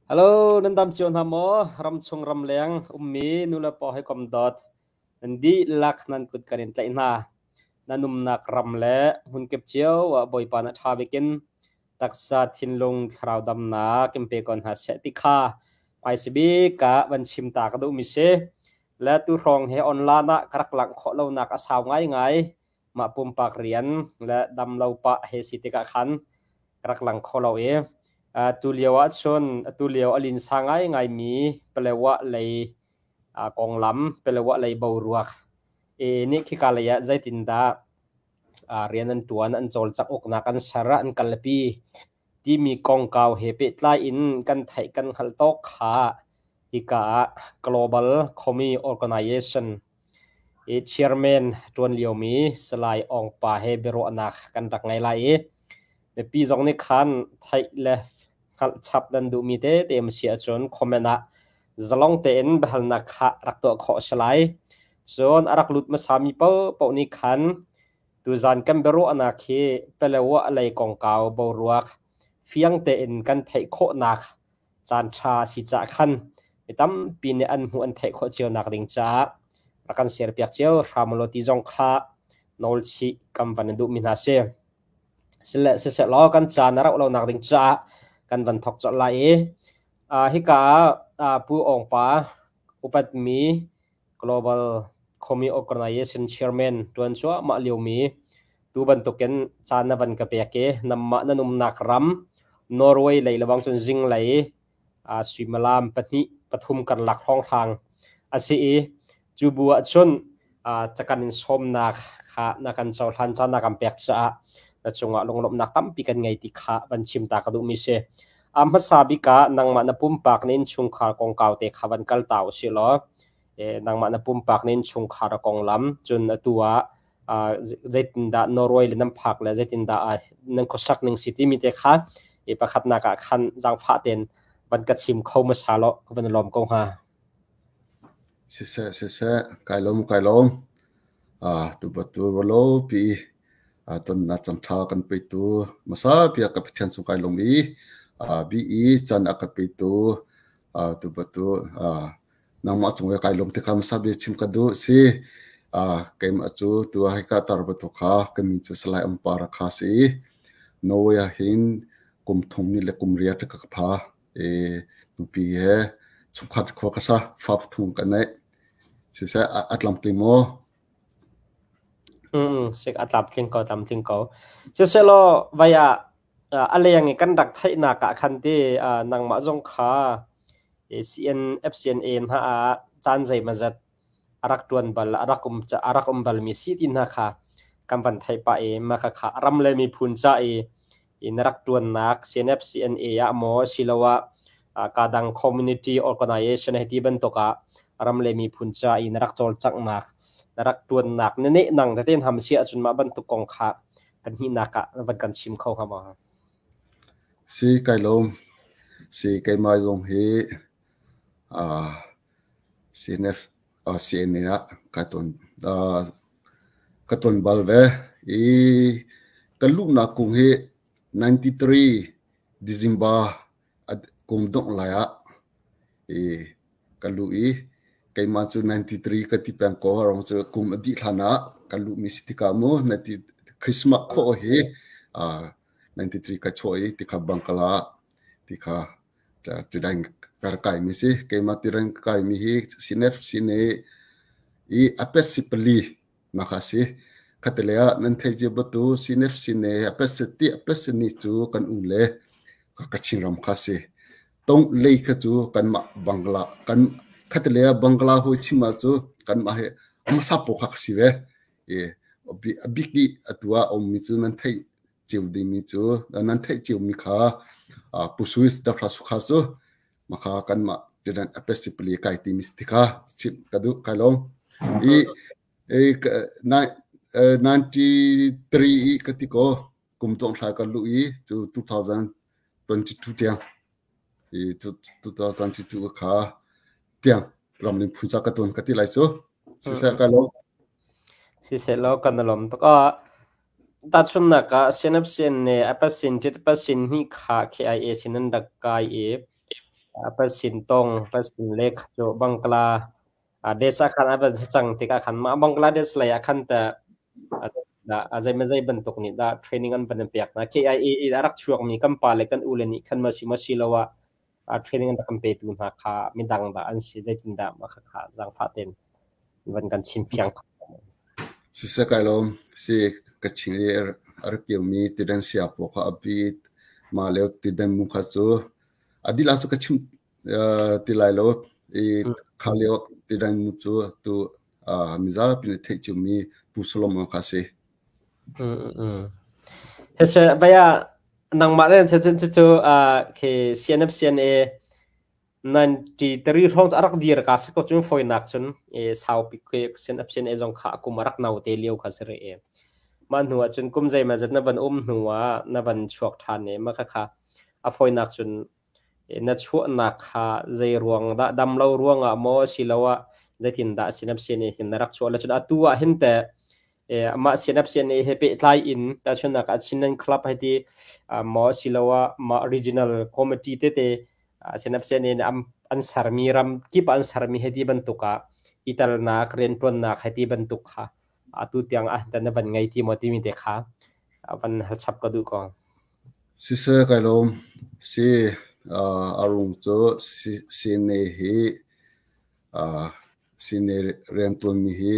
Hello, nan dam cio hna maw? Ramchung ramleng ummi nulepa hawikom dawt nan dihlak nan kut kan in tlaih hna. Nan umnak ram le hmunkip cio ah Bawipa na ṭha bikin taksa thinlung thlarau damnak in pe ko hna seh ti kha hmaisa bik ah van chim ta ka duhmi si. Le tu hrawng he online ah ka rak langh khawh lonak a sau ngaingai. Mah pumpak rian le dam lo pah he si tikah khan ka rak lang kho lo i tu lio ahcun atu lio a linsa ngaingaimi Palewa lei konglam, Palewa lei boruak i nih khika lei ah zeitindah rian an ṭuan, an cawlcangh uknak an ser, an kalpi timi kongkau he pehtlai in kan theih kan hngalh tawk kha hika ah Global Comi Organization i chairman ṭuan liomi Salai Aung Pa he biaruahnak kan rak ngei lai i mipi zong nih khan theih le hngalh chap nan duhmi tete um si ahcun comment ah zalong tein biahalnak kha rak tuah khawh a si lai. Cun a rak lut hmasami paohpaoh nih khan tuzan kan biaruahnak hi Palawa lei kongkau boruak fiang tein kan theih khawhnak caanṭha a si caah khan mi tampi nih an hmuh an theih khawh cio nak ding caah rak kan share piak cio hram ulaw ti zong kha nawl chih kan van in duhmi hna si. Sile siseh law kan caan a rauh lo nak ding caah kan van thawk colh lai i hika ah Pu Aung Pa upatmi Global Comi Organization Chairman ṭuan cuahmah liomi tu bantukin caan na van ka pek i namah nan umnak ram Norway lei lebang cun zinglei suimilam pahnih pathum karlak hrawnghrang a si i cu bu ahcun cakan in sawmnak kha na kan cohlan caan na kan pek caah na cungah lunglawmhnak tampi kan ngei ti kha van chim ta ka duhmi si. A hmasa bik ah nangmah na pumpak nih innchungkhar kongkau te kha van kal ta usih law nangmah na pumpak nih innchungkhar a konglam cun atu ah zeitindah Norway le nan phak le zeitindah nan khuasak ning si timi te kha i pakhatnak ah khan zaangfah tein van ka chim kho hmasa law ka van lawm ko hnga. Siseh, siseh, kai lawm, kai lawm. Tu batu rolo pi tonnak cangṭha kan petu hmasa piak ka Pathian cung kai lawm i bi i can a ka petu tu batu nangmah cung kai lawm ti kha hmasa bia chim ka duh si. Keimah cu tu ah hika tar batu kha ka min cu Salai Ampar kha si. Norway ah hin kum thum ni le kum riat ka pha. I nupi he chungkhat khua ka sa fa pathum ka neih. Siseh a tlamtling maw? Sik a tlamtling ko, tlamtling ko. Siselaw vai ah a leng i kan rak theihnak ah khan ti nangmah zong kha CN FCNA hna ah caan zeimawzat a rak ṭuan bal, a rak um balmi si ti hna kha kan van theih pah i mah khakha ram le miphun ca i na rak ṭuannak CNF CNA ah maw asiloah kadang community organization hei ti bantuk ah ram le miphun ca i na rak cawlcanghnak na rak ṭuannak na nehnang tete in ham si ahcun mah bantuk kong kha pahnihnak ah van kan chim kho hnga maw? Si kai lawm. Si keimah zong hi CNF CNA ah ka ton ka ton bal ve i ka luhnak kum hi 93 December kum dongh lai ah i ka luh i keimah cu 93 ka ti peng ko rong cu kum a dih hlan ah ka luhmi si tikah mu Christmas khawh hi 93 ka chuah i tikha bangkala tikha Tidang ka rak kaimi si. Keimah tidang ka kaimi hi CNF CNA i apet si pali mah kha si. Khattelei ah nan thei cia batu CNF CNA apet si ti apet si ni cu kan u le Kachin ram kha si. Tong lei kha cu kanmah Bangla kan khattelei ah Bangla hawi chim ah cu kanmah hi hmasa paw kha ka si ve. I a bik i atu ah a ummi cu nan theih cio dingmi cu nan theih ciomi kha Pu Sui Dr. Sukha cu maka kanmah tiran apesipali kai timi si kha chimh ka duh kai lawm. I 93 i ka ti ko kum tong thla ka lu i cu 2022 tiang i 2022 kha tiang ramling phun ca ka tuan ka ti lai cu siseh ka lawm. Siseh law kan lawm tuk. Tahchunhnak ah, Synapsin nih a pasin ṭit pasin hnih kha KIA sin an rak kai i Pasin tong pasin lek cu Bangla desh ah khan a van si cang tikah khan mah Bangladesh lei ah khan teh a zei zei bantuk nih dah training an van in pek hna. KIA i a rak chuakmi kan pa le kan ule nih khan ma si ma si lo ah training an rak kan petu hna kha midang dah an si, zeitindah mah khakha zaangfah tein van kan chim fiang. Siseh kai lawm. Si ka ching i a rak kiomi tidan sia paw kha a bit mah lio tidan mu kha cu a dila cu ka chim ti lai lo i kha lio tidan mu cu tu mizapi nih theih ciomi Pu Solomon kha si. Siseh baya nangmah le cu cu khi CNF CNA 93 hrawng cu a rak dir ka si ko cun fawinak cun e saupi khi CNF CNA zong kha a kum a rak no te lio kha si rih i mah hnu ah cun kum zeimawzat na van um hnu ah na van chuak ṭhan i mah khakha a fawinak cun na chuahnak kha zei ruang dah, dam lo ruangah maw asiloah zeitindah CNF CNA hin na rak chuah le cun atu ah hin teh amah CNF CNA he pehtlai in tahchunhnak ah Chinland Club hei ti maw asiloah mah regional committee tete CNF CNA nih an sermi, ram kip ah an sermi hei ti bantuk ah i telnak, rianṭuannak hei ti bantuk kha atu tiang ah na van ngei ti maw timi te kha van hal chap ka duh ko. Siseh kai lawm. Si a rung cu CNA hi CNA riantuanmi hi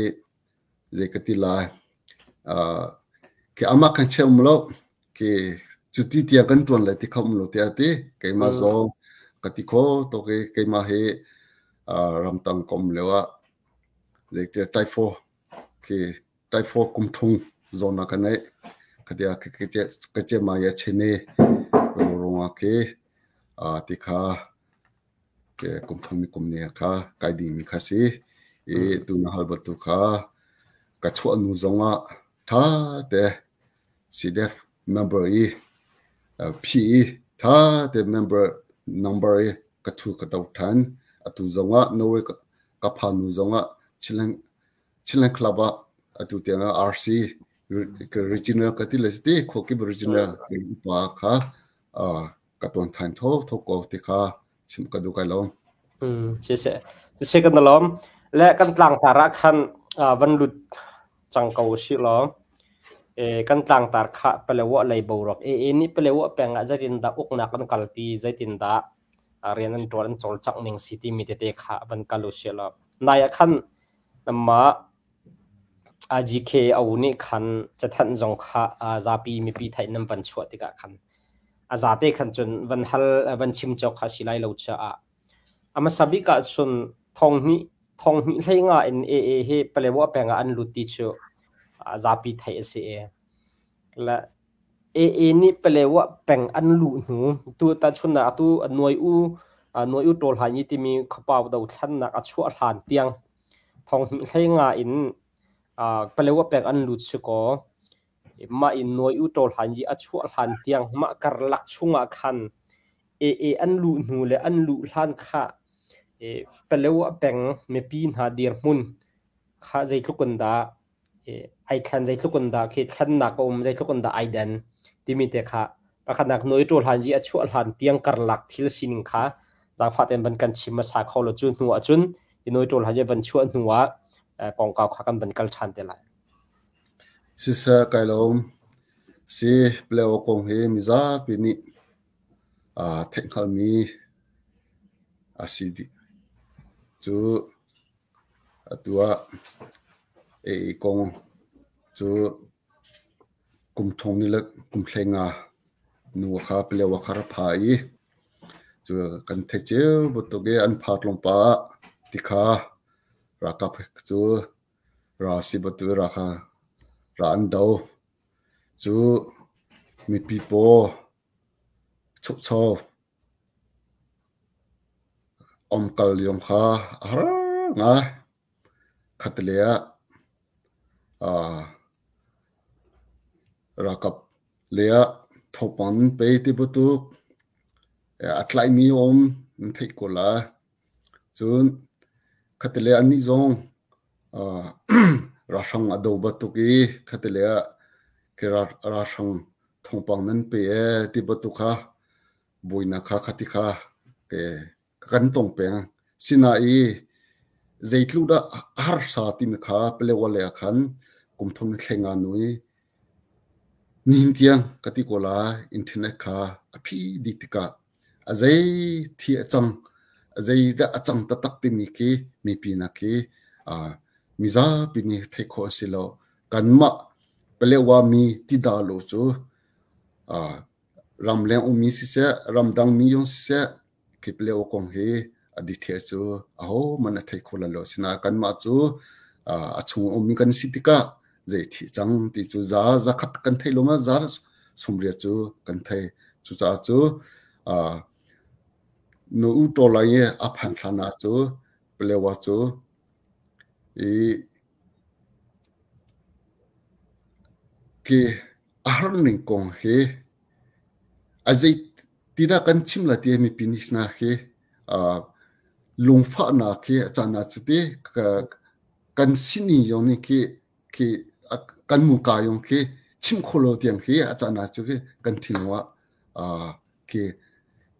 zei ka ti lai, khi amah kan cheu um lo khi cuti tiang kan ṭuan lai ti kha um lo tiah a ti. Keimah zong ka ti kho tuk i keimah hi ramtang ka um lio ah zeitir typhoid khi typhoid kum thum zawn ah ka neih khatia ka ce ma ya chene rungah khi ti kha kum thum ni kum ni kha kai dingmi kha si i tu na hal bantuk kha ka chuah nu zongah tha te CDF member i phi i tha te member number i ka thu ka to than. Atu zongah Norway ka phan nu zongah Chilang Chinland Club ah atu tiang ah RC regional ka ti le ti khuakip regional upa kha ka tuan than tho tho ko ti kha chim ka duh kai lo. Si si si kan lawm le kan tlangtar ah khan van lut cang ko si law kan tlangtar kha Palewa lei boruak e e nih Palewa peng ah zeitin dah uknak an kalpi, zeitin dah rian an tuan, an cawlcangh ning si timi tete kha van kal u si law nai ah khan namah GKO nih khan cathanh zong kha zapi mipi theih nan van chuah tikah khan a zate khan cun van hal van chim cawk kha si lai lo caah a hmasa bik ah cun thong hnih thong hnih hlei nga in AA hi Palewa peng ah an lut ti cu zapi theih a si i le AA nih Palewa peng an luh hnu tu tahchun ah atu Nuai U Nuai U Tawl Hain timi khuapau dothlannak a chuah hlan tiang thong hnih hlei nga in Palewa peng an lut si kaw mah in Nuai U Tawl Hain i a chuah hlan tiang mah karlak chungah khan AA an luh hnu le an luh hlan kha Palewa peng mipi hna dirhmun kha zeitluk in dah ai thlan, zeitluk in dah khi thlannak a um, zeitluk in dah ai den timi te kha pakhatnak Nuai Tawl Hain i a chuah hlan tiang karlak thil sining kha zaangfah tein van kan chim hmasa kho law cu hnu ah cun i Nuai Tawl Hain i van chuah hnu ah kongkau kha kan van kal ṭhan te lai. Siseh kai lawm. Si Palewa kong hi mizapi nih theihhngalhmi a si dih. Cu atu ah AA kong cu kum thong ni le kum hlei nga nu kha Palewa kha ra pha i cu kan theih cio bantuk i an pha tlawmpal ah tikha ralkap cu ra si bantuk ra kha ra an do. Cu mipi paw chukcho umkal lio kha a har ngai. Khatlei ah ralkap lei ah thawngpang an pe ti bantuk a tlaihmi a um nan theih ko lai. Cun khatlei ah annih zong ralhrang a do bantuk i khatlei ah ralhrang thawngpang nan pe ee ti bantuk kha buainak kha khati kha ke. Kan tong peng. Sinain zeitluk dah harsa timi kha Palewa lei ah khan kum thum thleng ah nui nihin tiang ka ti ko lai internet kha a phih dih tikah a zei thi a cang a zei dah a cang taktak timi khi mipi nak khi mizapi nih theih khawh a si lo. Kanmah Palewa mi ti dah lo cu ramleng ummi siseh, ramdang mi zong siseh, khi Palewa kong hi a detail cu ahohmanh a thei kho lai lo. Asinain kanmah cu a chung ummi kan si tikah zei thih cang ti cu za zakhat kan theih lo ma za sumriat cu kan thei. Cucaah cu nu u tawlai i a phan hlan ah cu Palewa cu i khi a har ning kong hi a zei ti dah kan chim lai ti mipi nih sina khi lungfahnak khi a caan ah cuti kan sining zong nih khi khi kan muka yong khi chim kho lo tiang khi a caan ah cu khi kan thinlung ah khi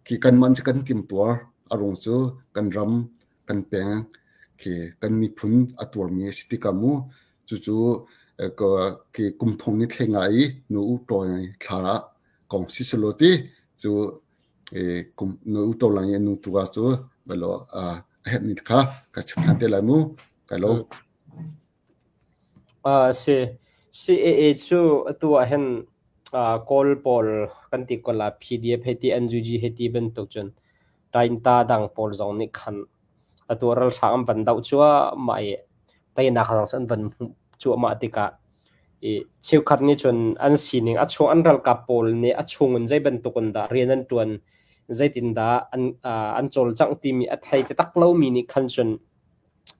khi kan man cu kan timtuar a rung cu kan ram kan peng khi kan miphun a tuarmi a si tikah mu cucu khi kum thong ni thleng ah i nu u tawi thla ah kong si selo ti cu kum nu u to lang i nu tu cu balo a herh ni kha ka chim than te lai mu kai lo. Si CAA cu atu ah hin Kawl pawl kan ti ko la PDF hei ti NUG hei ti bantuk cun Tainta dang pawl zong nih khan atu ralhrang an van doh cuahmah i teinak zong cu an van hmuh cuahmah tikah i cheukhat nih cun an sining a chung an ralkap pawl nih a chung in zei bantuk in dah rian an ṭuan zeitindah an cawlcangh timi a thei taktak lomi nih khan cun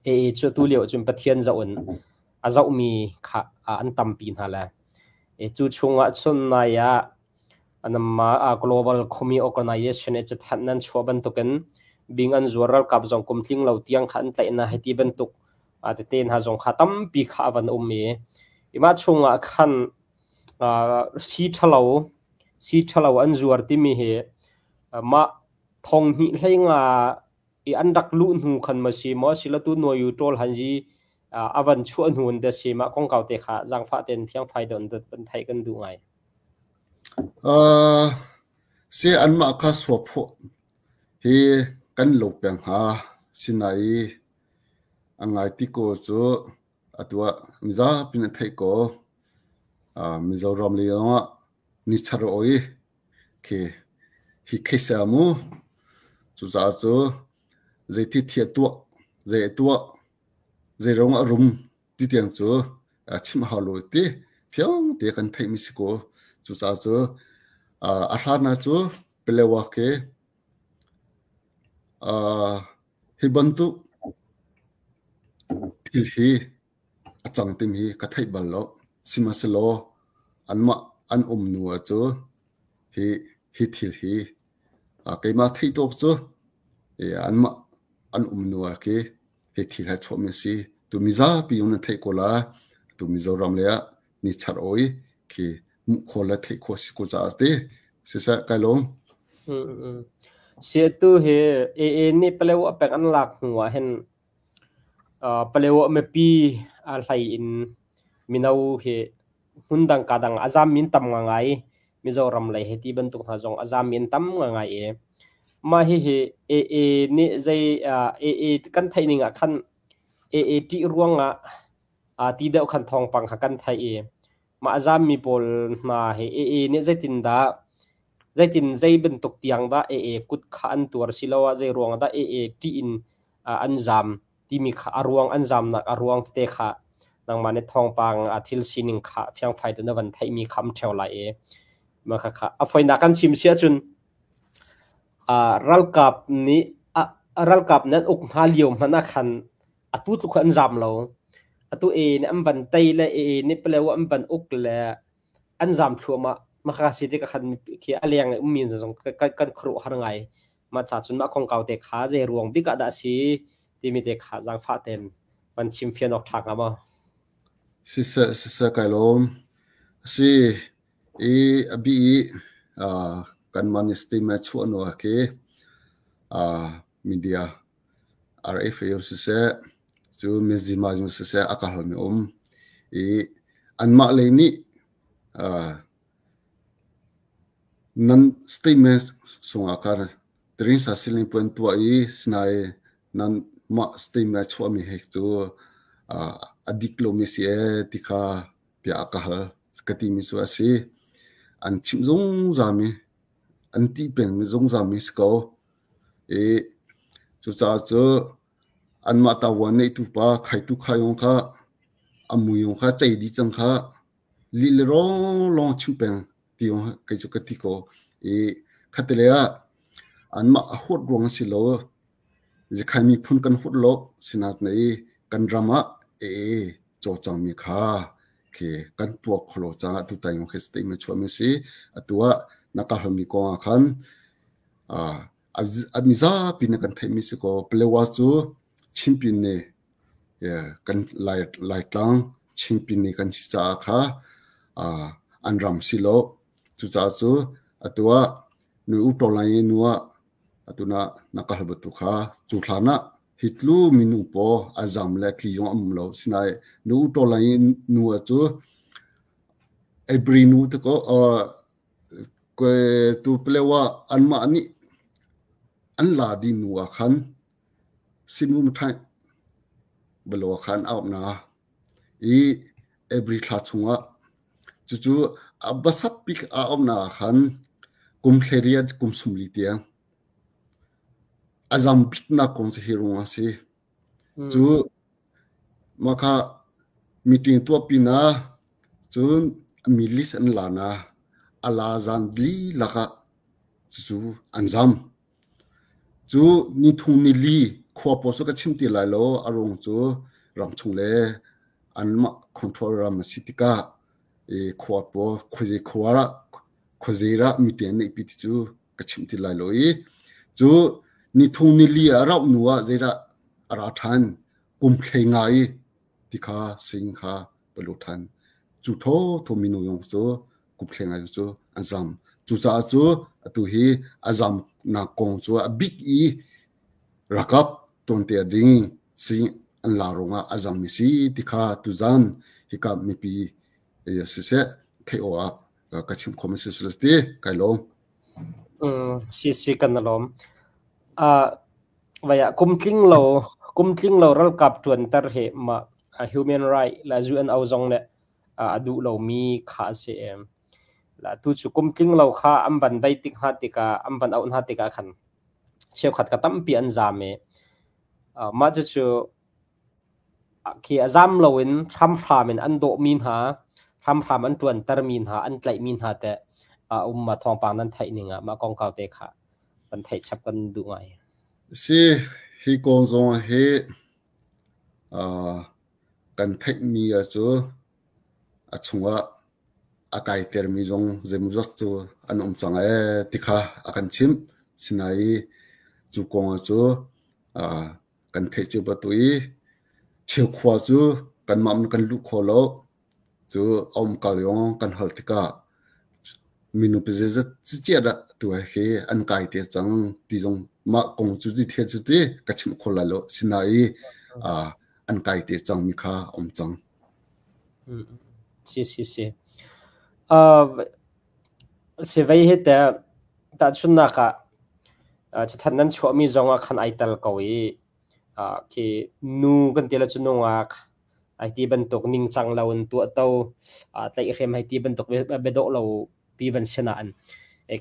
AA cu atu lio cun Pathian zoh in a zohmi kha an tampi hna le cu chungah cun nai ah anamah Global Khumi Organization i cathanh nan chuah bantukin bing an zuar ralkap zong kum tling lo tiang kha an tlaih hna hei ti bantuk tete hna zong kha tampi kha a van um i mah chungah khan sii ṭhalo sii ṭhalo an zuar timi hi mah thong hnih hlei nga i an rak luh hnu khan ma si maw silatu nuayu ṭawl han yi a van chuah hnu in da si mah kongkau te kha zaangfah tein fiangfai don kan theih kan duh ngai. Si anmah kha suaphuah hi kan lo peng hnga. Sinain a ngai ti ko cu atu ah mizapi nih an theih ko. Mizoram lei zongah nichar a oi khi hi case ah mu. Cucaah cu zeiti thil a tuah, zei a tuah, zei ruang a rum ti tiang cu chimh hau lo ti fiang te kan theihmi si ko. Cucaah cu a hlan ah cu Palewa khi hi bantuk thil hi a cang timi hi ka theih bal lo. Sihmanhsehlaw anmah an um nu ah cu hi hi thil hi keimah theih tawk cu anmah an um nu ah khi hi thil hai chuahmi a si. Tu mizapi zong nan theih ko la. Tu Mizoram lei ah ni char oi khi hmuh khawh le theih khawh si ko caah ti. Siseh kai lawm. Si atu hi AA nih Palewa pek an lak hnu ah hin Palewa mipi a hlei in mino hi hmundang ka dang a zam in tam ngai. Mizoram lei hei ti bantuk hna zong a zam in tam ngai i mah hihi AA nih zei AA kan theih ning ah khan AA ṭih ruangah ti deuh khan thawngpang kha kan theih i mah a zammi pawl hna hi AA nih zeitindah zeitin zei bantuk tiang dah AA kut kha an tuar siloah zei ruangah dah AA ṭih in an zam timi kha a ruang an zamnak a ruang tete kha nangmah nih thawngpang a thil sining kha fiangfai tu na van theihmi kha am ṭheo lai i mah kha kha a foinak kan chim si ahcun ralkap nih ralkap nan uk hna lio hmanh ah khan atu tluk an zam lo atu e nih an van tei le e nih palew an van uk le an zam thluahmah maka si te ka khan khi a leng ummi zong kan khuaruah har ngai Mah ca cun mah kongkau te kha zei ruang bik ah dah a si timi te kha zaangfah tein van chim fian awk ṭha hnga maw? Siseh, siseh kai lawm. Si i a bi i kanmah nih statement chuah nu ah khi. Media RFA siseh, cu Mizzima zong siseh a ka halmi um. I anmah lei nih nan statement sungah khan Teresa siling puan tuah i sinain nan mah statement chuahmi he cu a dik lomi si ee ti kha bia a ka hal ka timi cu a si. An chimh zungzalmi, an ti pengmi zungzalmi si ko. I cucaah cu anmah tavuan neihtu pa khaitu khayong kha a muyung kha cei dih cang kha lih le lawnglawng chim peng ti kei cu ka ti ko. I khatte ah anmah a huat ruang si lo Zikhai miphun kan huat lo sinain kan ram ah ee cawlcangmi kha khi kan tuak kho lo caah tutan khi statement chuahmi a si. Atu ah na ka halmi kong ah khan a mizapi nih kan theihmi si kaw Palewa cu Chinpin nih kan Laitlang Chinpin nih kan si caah kha an ram si lo. Cucaah cu atu ah nu u tawlai nu ah atu na na ka hal bantuk kha cu hlan ah hi tlu minung paw a zam le tli zong um lo. Sinain nu u tawlai nu ah cu every nu te ko tu Palewa anmah nih an la dih nu ah khan simu thaih balo khan auh na i every thla chungah cucu a basat bik a um na khan kum 18 kum 40 tiang a zam bik nak kong cu hi rung a si. Cu mah kha meeting tuah pinah cun mi list an la na a la zan dihlak ah cucu an zam. Cu nithum nili khua pawl cu ka chim ti lai lo a ruang cu ramchung le anmah control ram a si tikah i khua pawl khuazei khua ah khuazei ah meeting an neihpi ti cu ka chim ti lai lo i cu nithum nili a rauh hnu ah zeidah a ra ṭhan kum thlei nga i ti kha sing kha va lut ṭhan. Cu thawthaw mino zong cu kum thlei nga cu an zam. Cucaah cu atu hi a zamnak kong cu a bik i rakap tawnte a ding sing an la ruangah a zammi si ti kha tuzan hika mipi siseh theih awk ah ka chim khawm si ti kai lawm. Si si kan lawm. Vaya kum tling lo ralkap tuanter hi ma human right la UNO zong le a duh lomi kha a si em. La tu cu kum tling lo kha an van dai tik hna tikah an van auh hna tikah khan cheukhat ka tampi an zam i mah cucu khi a zam loin hramhram in an dawhmi hna, hramhram an ṭuantermi hna, an tlaihmi hna teh a um ma thawngpang nan theih ning ah mah kongkau te kha kan theih chap kan duh ngai. Si hi kong zong hi kan theihmi ah cu a chungah a kaitermi zong zeimawzat cu an um cang ee ti kha a kan chimh. Sinain cu kong ah cu kan theih cio bantuk i cheukhua cu kanmah kan luh kho lo. Cu a umkal yong kan hal tikah minung zeizat ciah dah tu hi an kai te cang ti zong mah kong cu ti thil cu ti ka chim kho lai lo. Sinain an kai te cang mi kha a um cang. Si si si. Si vei hi te tahchunnak ah cathanh nan chuahmi zong ah khan ai tel ko i khi nu kan ti le cu nungak ai ti bantuk ningcang lo in tuahto tlaihhrem hei ti bantuk biadawh lo pi van si nain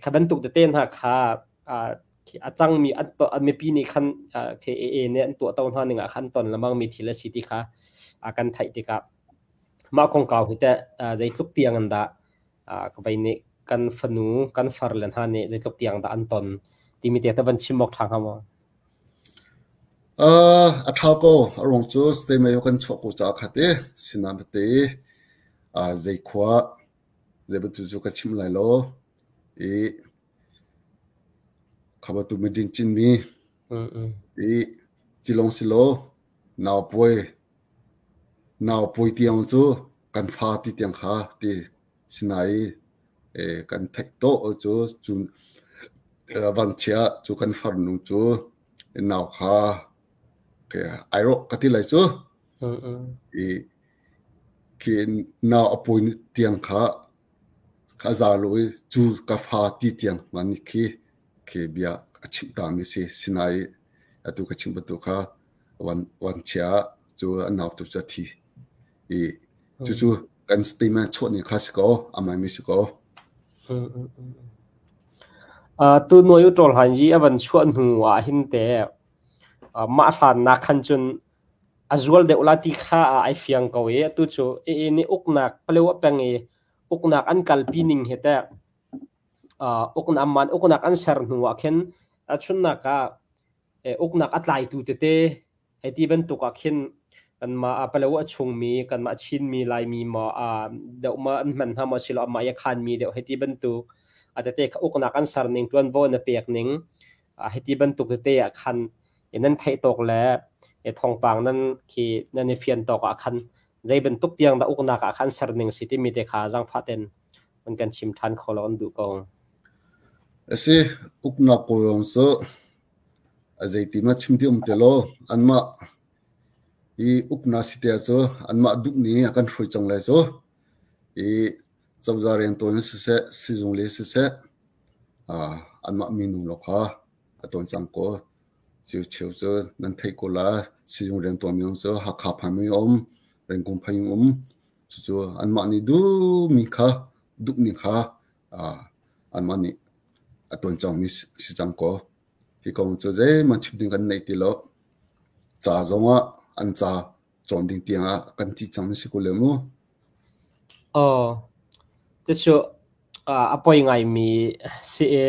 kha bantuk tete hna kha a cangmi mipi nih khan KAA nih an tuahto hna ning ah khan ton lemang mi thil a si ti kha kan theih tikah mah kongkau hi teh zeitluk tiang in dah ka vei nih kan fanu kan far le hna nih zeitluk tiang dah an ton timi te van chim awk ṭha hnga maw? A ṭha ko. A ruang cu stay kan chuah ko caah khat i sinah tete zei khua zei bantuk cu ka chim lai lo i kha bantuk miding cinmi i cilong si law naupuai naupuai tiang cu kan fa ti tiang kha ti sinain kan theih tawh cu cun vangchia cu kan farnu cu. Nau kha ai rawh ka ti lai cu. I khi nau a pawi tiang kha ka za lo i cu ka fa ti tiang ma nih khi khi bia a chimh ta mi si. Sinai atu ka chimh bantuk kha wan wan chia cu an nau tu cu a thi. I cucu kan statement chuah ni kha si ko, amai mi si ko. Tu noi u ṭawl han yi a van chuah hnu ah hin te mah hlan nak khan cun a zual deuh la ti kha ai fiang ko i atu cu e nih uknak Palewa peng i uknak an kalpi ning hi te uknak man uknak an ser hnu ah khin tahchunnak ah uknak a tlaitu tete Hei ti bantuk ah khin kanmah Palawa a chungmi, kanmah Chinmi, Laimi maw deuh maw an hman hna maw silo amah i a khanmi deuh hei ti bantuk a tete kha uknak an ser ning, ṭuanvo na pek ning hei ti bantuk tete ah khan nan theih tawk le thawngpang nan khi nan i fian tawk ah khan zei bantuk tiang dah uknak ah khan ser ning si timi te kha zaangfah ten an kan chim ṭhan kho lo an duh ko. Asi, uknak kawlawng cu A zeiti ma chim ti um ti law anmah i uknak si te cu anmah duh ning a kan hruai cang lai cu. I cozah riantuan in siseh, sizung le siseh, anmah minung lawng kha a tuan cang ko. Cu cheu cu nan theih ko la. Sizung riantuan mi cu Hakha phan mi um, Rengkung phan um. Cucu anmah nih duhmi kha duhmi kha anmah nih a tuan cangmi si cang kaw hi kong cu zeihmanh chim ding kan neih ti lo. Ca zongah an ca cawn ding tiangah kan ti cang si ko le mu. Aw, cucu a poi ngaimi si i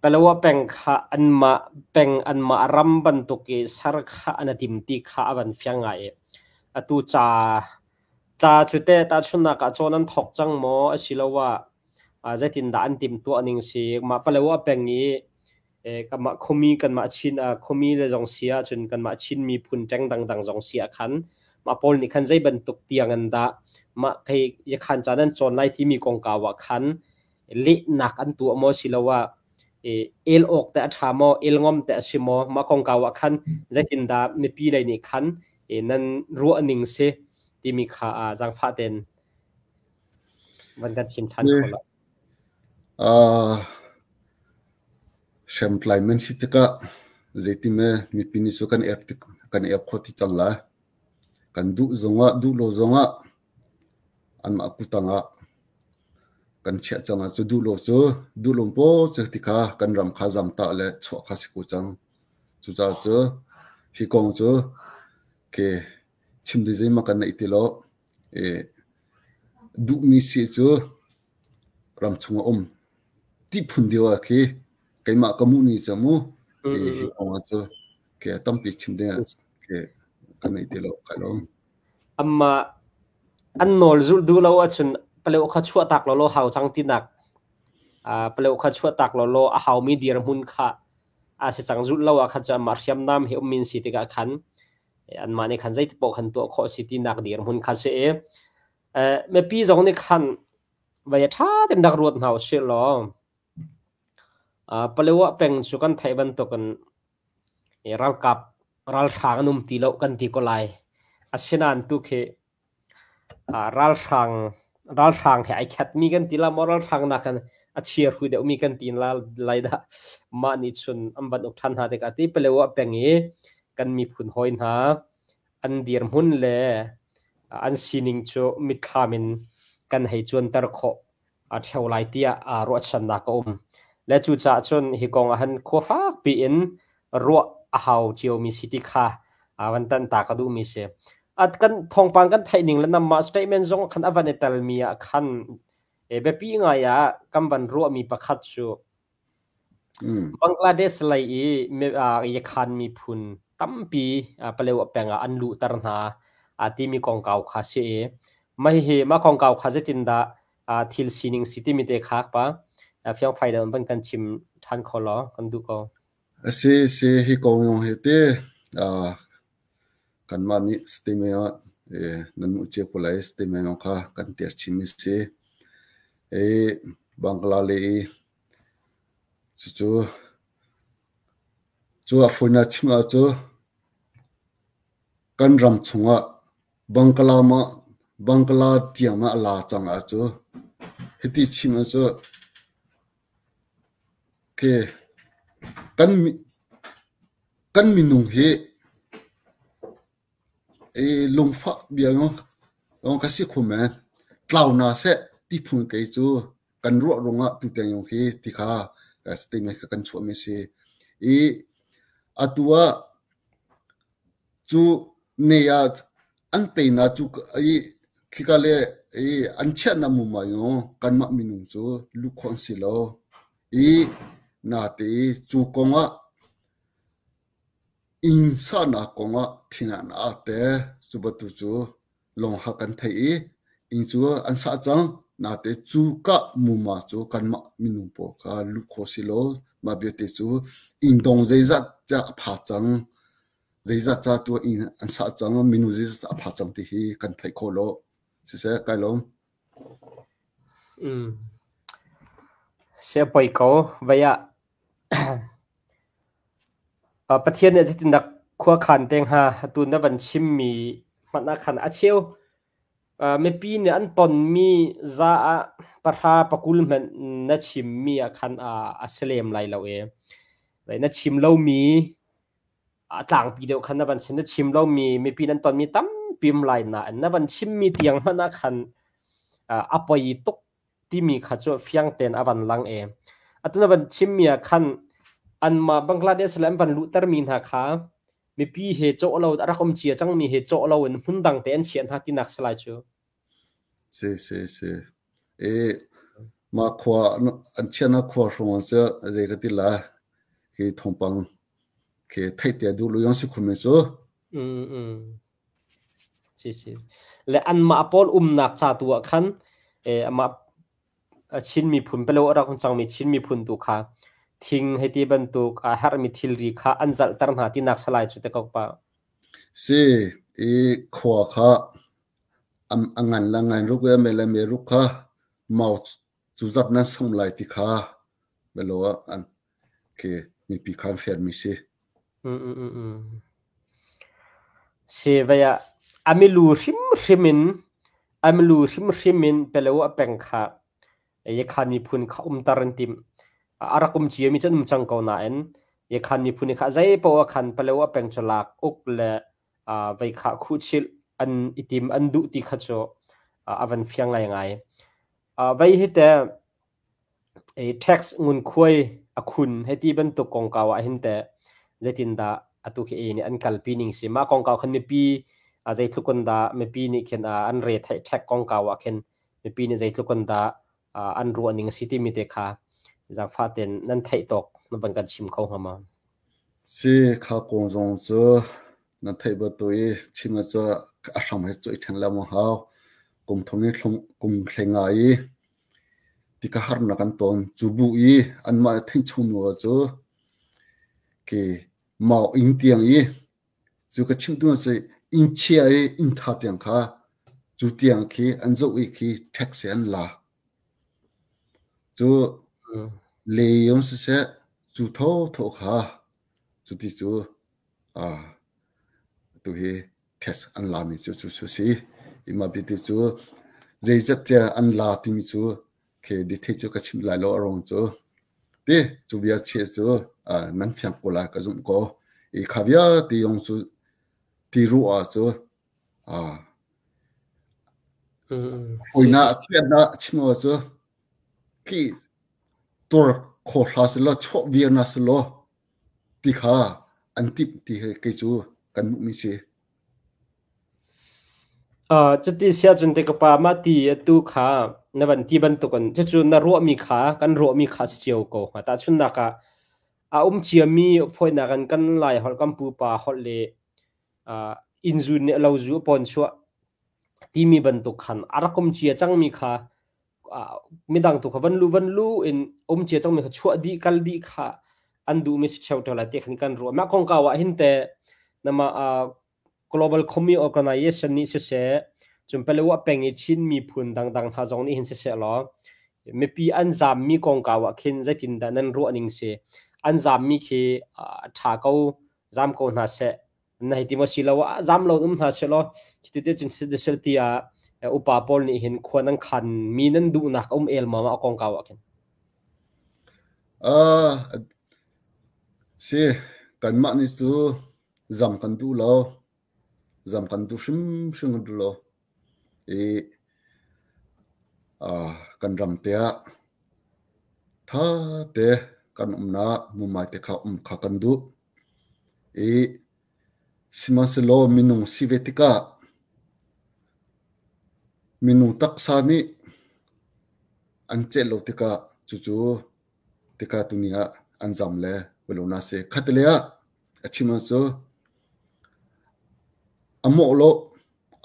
Palawa peng kha anmah peng anmah ram bantuk i ser kha an i tim ti kha a van fiang ngai i atu ca ca cu teh tahchunhnak ah cawn an thawk cang maw asiloah zeitindah an timhtuah ning si? Mah Palawa peng i kanmah khuami kanmah Chin khuami le zong si ahcun kanmah Chin miphun ṭeng dangdang zong si ah khan mah pawl nih khan zei bantuk tiang in dah mah khi yakhan ca nan cawn lai timi kongkau ah khan lehnak an tuah maw siloah el awk teh a ṭha maw, el ngom teh a si maw? Mah kongkau ah khan zeitindah mipi lei nih khan nan ruah ning si timi kha zaangfah tein van kan chim ṭhan kho lo. Hriamtlai man si tikah zeitime mipi nih cu kan ek tik kan ek kho ti cang lai. Kan duh zongah duh lo zongah anmah kutang ah kan chiah cang ah cu duh lo cu duh lo paw cu ti kha kan ram kha zamtah le chuah kha si ko cang. Cucaah cu hi kong cu ke chim ding zeihmanh kan neih ti lo. I duhmi si cu ramchung a um ti phun deuh ah khi keimah ka muh ni cu mu i hi kong ah cu ke tampi chim ding ah ke kan neih ti lo kai lo. Amah an nawl zulh duh lo ahcun paleo kha chuah tak law law hau cang tinak paleo kha chuah tak law law a haumi dirhmun kha a si cang zulh lo ah khan cu amah hriamnam he ummin si tikah khan anmah nih khan zeiti paoh khan tuah khawh si tinak dirhmun kha si i mipi zong nih khan vai ṭha tein rak ruat hna usih law Palewa peng cu kan theih bantukin ralkap ralhrang an um ti lo kan ti ko lai. Asinain tu khi Ralhrang ralhrang he ai khatmi kan ti la maw ralhrang nakin a chiahru deuhmi kan ti lai dah. Mah nih cun an van uk ṭhan hna tikah ti Palewa peng i kan miphun hawi hna an dirhmun le an sining cu mitthlam in kan hei cuanter khawh a ṭheo lai tiah ruahchannak a um. Le cucaah cun hi kong ah hin khua fakpi in ruah a hau ciomi si ti kha van tanhta ka duhmi si. At kan thawngpang kan theih ning le namah statement zong khan a van i telmi ah khan biapi ngai ah kan van ruahmi pakhat cu Bangladesh lei i Yakhan miphun tampi Palewa peng ah an luhter hna timi kongkau kha si i mah hihi mah kongkau kha zeitindah thil sining si timi te kha pa fiangfai deuh in van kan chim ṭhan kho law kan duh ko. A si si hi kong yong hi te kanmah nih stime ah nan mu cia ko lai stime yong kha kan tiar chim si i Bangla le i Cucu Cu a fawinak chim ah cu kan ram chungah Bangla ma Bangla tiang ah a la cang ah cu hiti chim ah cu khi kan kan minung hi i lungfah bia lawng ka si kho men. Tlau hna seh ti phun kei cu kan ruah ruangah tutiang yong hi ti kha statement kha kan chuahmi a si. I atu ah cu ne ah an peinak cu i khika le i an chiahnak muma yong kanmah minung cu luh khawh an si lo. I nate cu kong ah inn sahnak kong ah thin ah na te cu bantuk cu lawng ha kan theih i inn cu an sah cang. Nate cu ka muma cu kanmah minung pawl kha luh khawh si lo. Mah vialte cu inn dong zeizat tiah a pha cang. Zeizat ca tu inn an sah cang, minung zeizat a pha cang ti hi kan theih khawh lo. Siseh, kai lawm. Sia poi ko. Vei ah Pathian nih zeitindah khua khan te hnga? Atu na van chimmi hmanh ah khan a cheu mipi nih an tonmi za ah pahra pakul hmanh na chimmi ah khan a si lem lai lo i na chim lomi a tlangpi deuh khan na van chim. Na chim lomi mipi nan tonmi tampi um lai nain na van chimmi tiang hmanh ah khan a poi tuk timi kha cu fiang tein a van lang i atu na van chimmi ah khan anmah Bangladesh le an van luhtermi hna kha mipi he cawh lo a rak um cia cangmi he cawh lo in hmun dang te an chiah hna tinak si lai cu. Si si si. E mah khua an chiahnak khua hrawng cu zei ka ti la khi thawngpang khi theih te duh lu yang si khun mi cu. Si si. Le anmah pawl umnak ca tu ah khan amah Chin miphun pelo a rak um cangmi Chin miphun tu kha thing hei ti bantuk a herhmi thilri kha an zalhter hna tinak salai cu te ko pa. Si i khua kha a ngan la ngan ruk le me le me ruk kha mau cu zat nan som lai ti kha belo ah an khi mipi khan fianmi si. Si vei ah a milu hrimhrim in a milu hrimhrim in pelo a peng kha Yakhan miphun kha umter an timh. A rak um ciami cu an um cang ko nain Yakhan miphun kha zei paoh ah khan Palo a peng cu lak uk le vei kha khuhchilh an i tim an duh ti kha cu a van fiang ngaingai. Vei hi te Tax ngunkhuai a khun hei ti bantuk kongkau ah hin teh zeitindah atu khi ei nih an kalpi ning si? Mah kongkau khan mipi zeitluk in dah mipi nih khin an re theih tax kongkau ah khin mipi nih zeitluk in dah an ruah ning a si timi te kha zaangfah tein nan theih tawk na van kan chim kho hnga ma? Si kha kong zong cu nan theih bantuk i chim cu a hram he cu i ṭhen lengmang hau. Kum thum ni kum hlei nga i ti ka harnak an ton. Cu bu i anmah theih chung nu cu khi mau inn tiang i cu ka chim tu cu inn chia i inn ṭha tiang kha cu tiang khi an zoh i khi tax an la. Cu le yom siseh cu tho tho kha cuti cu atu hi test an lami cu cu cu si. Ima biti cu zeizat tiah an la timi cu khi detail cu ka chim lai lo a rong cu. Ti cu bia che cu nan fiang ko lai ka zumh ko. I kha vialte yong cu ti ruah ah cu Hawinak fiannak chim awk cu khi tur kho hla selaw chawh viar na selaw ti kha an timh ti hi kei cu kan hmuhmi si. Cuti si ahcun te ka pa mah ti atu kha na van ti bantukin cucu na ruahmi kha kan ruahmi kha si cio ko hnga. Tahchunhnak ah a um ciami fawinak in kan Lai holh kan pupa holh le inn zu nih lo zu a pawn chuah timi bantuk khan a rak um cia cangmi kha midang tu kha van lu van lu in um cia cangmi kha chuah dih kal dih kha an duhmi si cheu lai ti khan kan ruah. Mah kongkau ah hin te nama Global Khumi Organization nih siseh cun Palawa peng i Chin miphun dangdang hna zong nih hin siseh law mipi an zaammi kongkau ah khin zeitindah nan ruah ning si? An zammi khi a ṭha ko, zam ko hna seh. Na hei ti maw si lo ah zam lo um hna seh law cuti te cun sel ti ah upa pawl nih hin khua nan khan mi nan duhnak um el ma ma kongkau ah khin. Uh, si kanmah nih cu zam kan duh lo. Zam kan duh hrimhrim kan duh lo. I kan ram te ah tha te kan umnak mumai te kha um kha kan duh. I sihmanhsehlaw minung si ve tikah minung taksa nih an celh lo tikah cucu tikah tuni ah an zam le na si. Khatlei ah a chim cu a mawh lo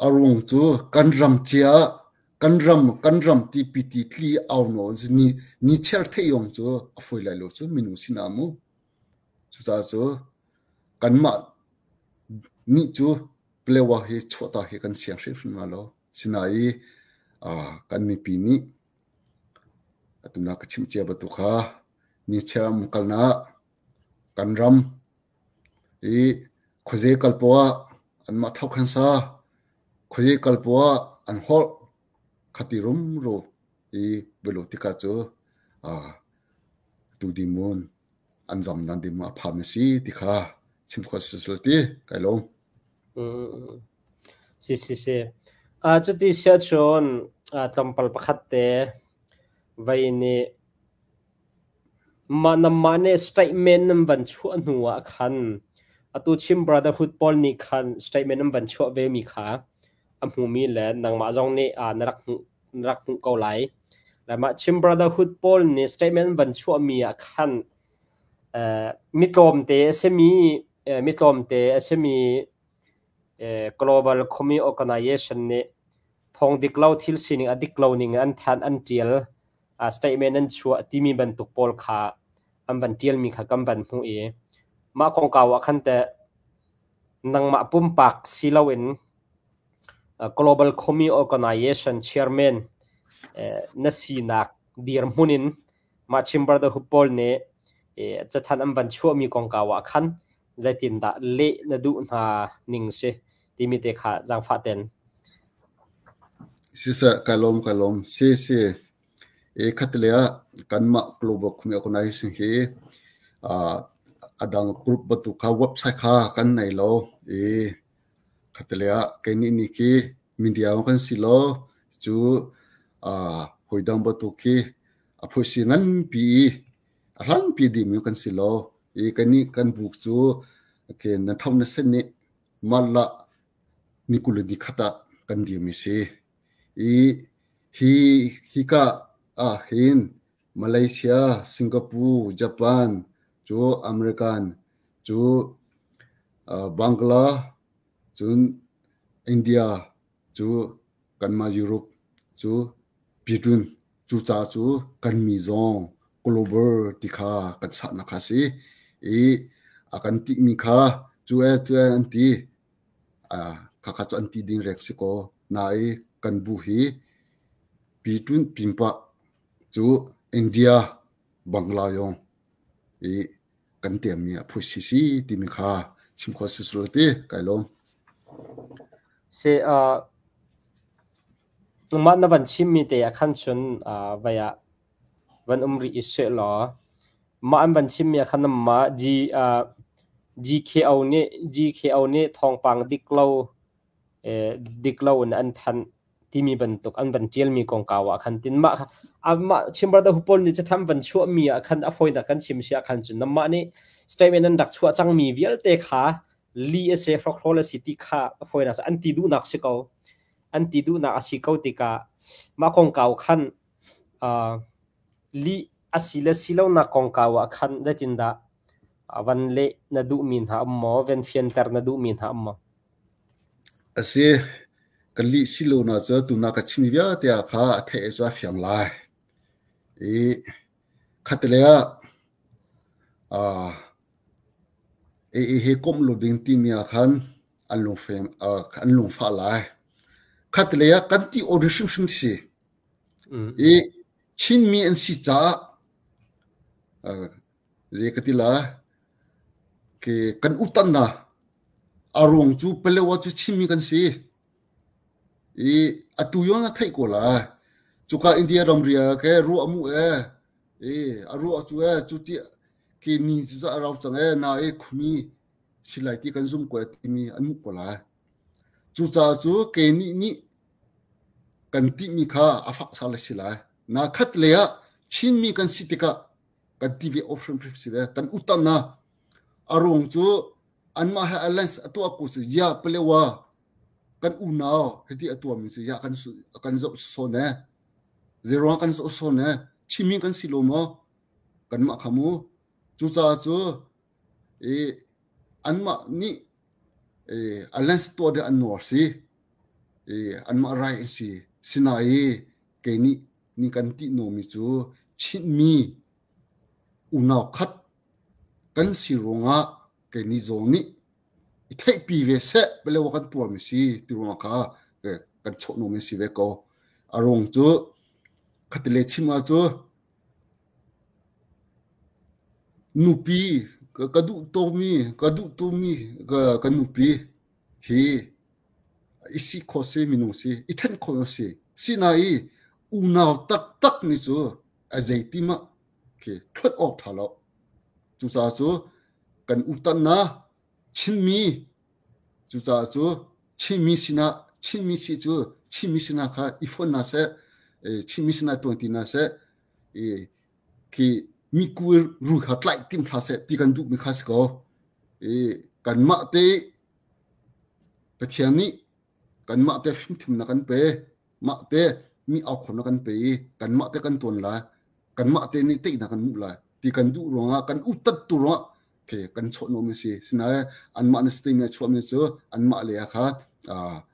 a ruang cu kan ram cia ah kan ram kan ram ti piti tli au nawl ni ni cher thei yong cu a fawi lai lo cu minung sinah mu. Cucaah cu kanmah nih cu Palewa hi chuahta hi kan siang hrimhrim hnga lo. Sinain kan mipi nih atu na ka chimh cia bantuk kha nichiar um kalnak kan ram i khuaze kal poah ah anmah thokhan sa khuaze kal poah ah an holh khati rumro i bialo tikah cu tu dimun an zam nan ding a pham si ti kha chim khawh si ti kai lawm. Si si si. Cuti sia cun tlawmpal pakhat te vei nih mah namah nih statement nan van chuah hnu ah khan atu Chin Brotherhood pawl nih khan statement an van chuah ve mi kha a hmumi le nangmah zong nih na rak hmuh na rak hmuh ko lai. Le mah Chin Brotherhood pawl nih statement an van chuahmi ah khan mi tlawmte a simi mi tlawmte a simi Global Khumi Organization nih thawng dik lo thil sining a dik lo ning an thanh an ṭial statement an chuah timi bantuk pawl kha an van ṭialmi kha kan van hmuh i mah kongkau ah khan teh nangmah pumpak si loin Global Khumi Organization chairman na sinak dirhmun in mah Chin Brotherhood pawl nih cathanh an van chuahmi kongkau ah khan zeitindah leh na duh hna ning si timi te kha zaangfah ten. Siseh, kai lawm, kai lawm. Si, si. E khatle ah kanmah Global Khumi Organization hi adang group bantuk kha website kha kan nei lo. E khatle ah kei nih khi media kan si lo cu hawi dang bantuk khi a phuisi nganpi i a hlanpi dimi kan si lo. I kannih kan buk cu okay, na thom na sen nih mah ni kul le ni khat ah kan dirmi si. I hi hika ah hin Malaysia, Singapore, Japan cu American cu Bangla cun India cu kanmah Europe cu Pitun cucaah cu kan mi zong global ti kha kan sahnak kha si i a kan tihmi kha cu e cu e an ti khakha cu an ti ding rek si ko na i kan bu hi Pitun pimpa cu India Bangla yong i kan tiammi a phu si si timi kha chim khawh si sul ti kai lawm. Si mah na van chimmi te ah khan cun vai ah van um rih i seh law mah an van chimmi ah khan mah G GKO nih GKO nih thawngpang dik lo dik lo in an thanh timi bantuk an van ṭialmi kongkau ah khan tin mah mah Chin Brotherhood pawl nih catham van chuahmi ah khan a fawinak kan chim si ah khan cun namah nih statement an rak chuah cangmi vialte kha li a si hrokhrawl a si ti kha a fawinak an ti duhnak si ko an ti duhnak a si ko tikah mah kongkau khan li a si le si lonak kongkau ah khan zeitindah van leh na duhmi hna um maw van fianter na duhmi hna um maw A si, ka lih si lo na cu tuna ka chim vialte ah kha a theih cu a fiang lai. I khatlei ah uh, AA he komh lo ding timi ah khan an lungfem an lungfah lai. Khatlei ah kan ti awri hrimhrim si. I Chinmi an si caah uh, Zei ka ti la ke kan utan na a ruang cu Palewa cu Chinmi kan si. I atu yon a theih ko la. Cuka India ramri ah ke ruah mu e i a ruah cu e cu ti ke ni cu a rau cang e na e khumi silai ti kan zum ko e timi an mu ko la. Cucaah cu ke nih nih kan tihmi kha a fak sal a si lai. Na khat lei ah Chinmi kan si tikah kan ti ve awk hrimhrim si ve. Kan utan na a ruang cu anmah he alliance a tuah ko si ya palewa kan unau hiti a tuahmi si ya kan kan zoh sawn e zeiruang kan zoh sawn e Chinmi kan si lo maw kanmah kha mu cucaah cu i anmah nih alliance tuah ding an nuar si i anmah rai an si sinain kei nih ni kan tih nawmi cu Chinmi unau khat kan si ruangah kei nih zong nih i theihpi ve seh palewa kan tuarmi si ti ruangah kha kan chawh nawmi si ve ko. A ruang cu khatile chim ah cu nupi ka duh tomi ka duh tumi ka nupi hi i si khawh si minung si i then khawh si sinain unau taktak nih cu a zeitim ah khi thuat awk tha lo cucaah cu kan utannak Chinmi cucaah cu Chinmi sinah Chinmi si cu Chinmi sinah kha i fon hna seh Chinmi sinah tuan ti hna seh i khi mi kuil ru kha tlaih tim hlah seh ti kan duhmi kha si ko i kanmah te Pathian nih kanmah te fimthimnak kan pe mah te mi aukhawmnak kan pe i kanmah te kan tuan lai kanmah te nih teihnak kan hmuh lai ti kan duh ruangah kan utat tu ruangah ke kan chawh nawm si sinain anmah na state nih chuahmi cu anmah le kha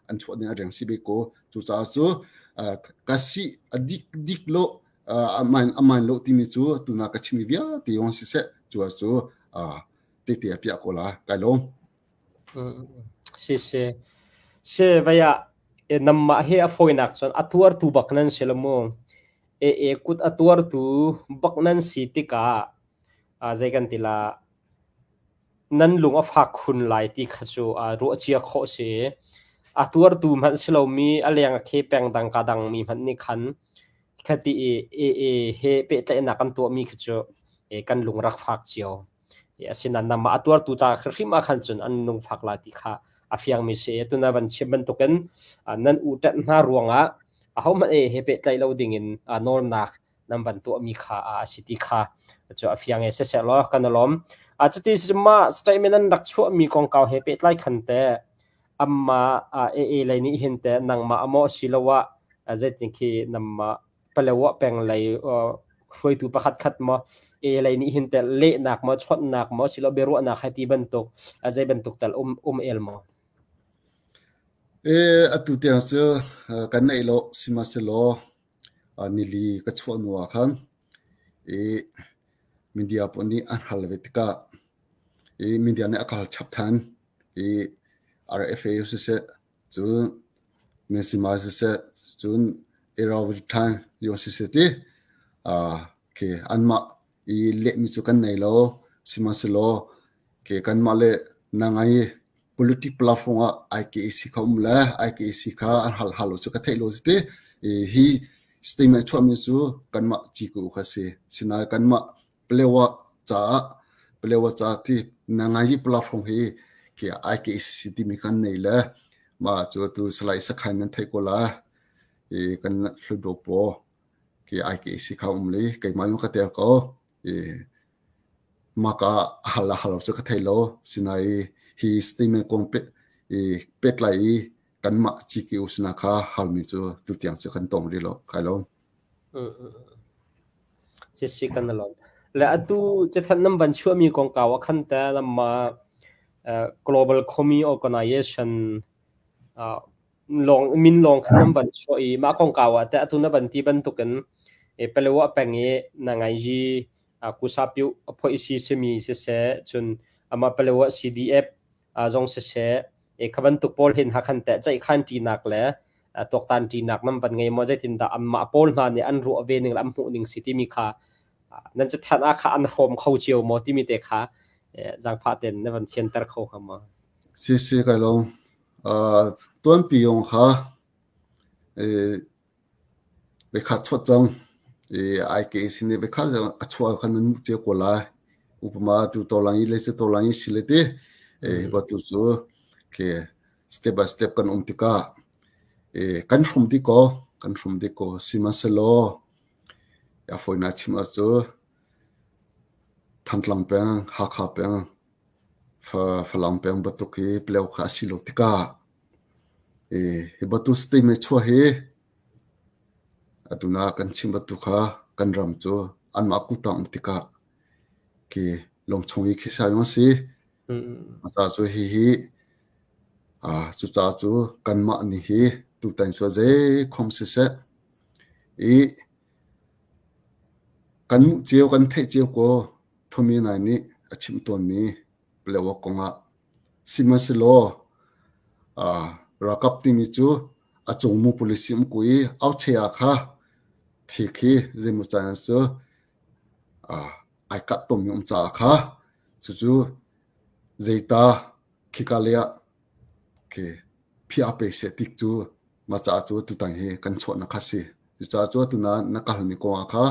an chuah ding a riang si be ko cucaah cu ka si a dik dik lo aman aman lo timi cu tuna ka chimi vialte yong si seh cu cu tete a piah ko la kai lawm Si si. Si vaya namah hi a fawinak cun a tuartu bak nan si lo mu. E e kut a tuartu bak nan si tikah zei kan ti la nan lung a fak khun lai ti kha cu ruah cia khawh si. A tuartu hmanh si lomi a leng a khe peng dang ka dang mi hmanh nih khan khati i e e he pehtlaihnak kan tuahmi khi cu kan lung rak fak cio. Asinain nangmah a tuartu ca hrimhrim ah khan cun an lungfak lai ti kha a fiangmi si. Tuna van chim bantukin nan u ṭanh hna ruangah ahohmanh he pehtlaih lo dingin nawlnak nan van tuahmi kha a si ti kha cu a fiang i siseh law kan i lawm. Cuti mah statement an rak chuahmi kongkau he pehtlai khan teh amma AA lei nih hin teh nangmah amaw asiloah zeitin khi namah Palawa peng lei hruaitu pakhat khat maw e lei nih hin tel lehnak maw chawnhnak maw silo biaruahnak hai ti bantuk zei bantuk tal um um el maw? E atu tiang cu kan neih lo sihmanhsehlaw nili ka chuah hnu ah khan i media pawl nih an hal ve tikah i media nih a ka hal chap than i RFA siseh cun Minsima siseh cun Irrawaddy Times yo siseh ti khi anmah i lehmi cu kan nei lo sihmanhsehlaw khi kanmah le nangai politic platform ah IKAC kha um le IKAC kha an hal hal lo cu ka theih lo si ti hi statement chuahmi cu kanmah ciku kha si sinain kanmah Palewa caah Palewa ca ti nangai platform hi khi IKAC timi kan nei le mah cu tu Salai Sakhain nan theih ko la i kan hludo paw khi IKAC kha um li keimah yung ka tel ko i maka hal hal cu ka thei lo sinai hi statement kong pe i pet lai i kanmah CKU sina kha halmi cu tutiang cu kan tong rih lo kai lo. Si kan lawm. Le atu cathanh nan van chuahmi kongkau ah khan te lamma Global Commie Organization lawng min lawng khan nan van chuah i mah kongkau ah te atu na van ti bantukin Palawa peng i na ngai yi kusapyu a phoi si simi siseh cun amah Palawa CDF zong siseh kha bantuk pawl hin hakhan te ceihkhan ṭinak le tuaktan ṭinak nan van ngei maw zeitindah anmah pawl hna nih an ruah ve ning le an hmuh ning si timi kha Nan cathanh ah kha an hrawm kho cio maw timi te kha zaangfah ten na van fianter kho hnga maw? Si si kai lawm. Tuanpi yong kha Vekhat chuah cang. I IKA sin i vekhat a chuah khan nan muh cio ko lai. Upama tu tolang i le cu tolang i si le ti. Hi batu cu ke step by step kan um tikah kan hrum dih ko kan hrum dih ko sihmanhsehlaw a fawinak chim ahcu Thantlang peng, Hakha peng, Falam peng bantuk hi Paleo kha a si lo tikah hi bantuk statement chuah hi atu na kan chim bantuk kha kan ram cu anmah kuttang um tikah khi lungchung i khi sai a si. Cucaah cu hihi cucaah cu kanmah nih hi tutan cu zeikhom siseh i kan hmuh cio kan theih cio ko Thumi Nai nih a chimh tawnmi Palewa kongah sihmanhsehlaw ralkap timi cu a cungmu policy um ku i auche ah kha thi khi zeimaw caan cu ai kah tawnmi um caah kha cucu zeita khika lei ah khi phiah pe seh tik cu mah caah cu tutan hi kan chuahnak kha si. Cucaah cu atu na na ka halmi kong ah kha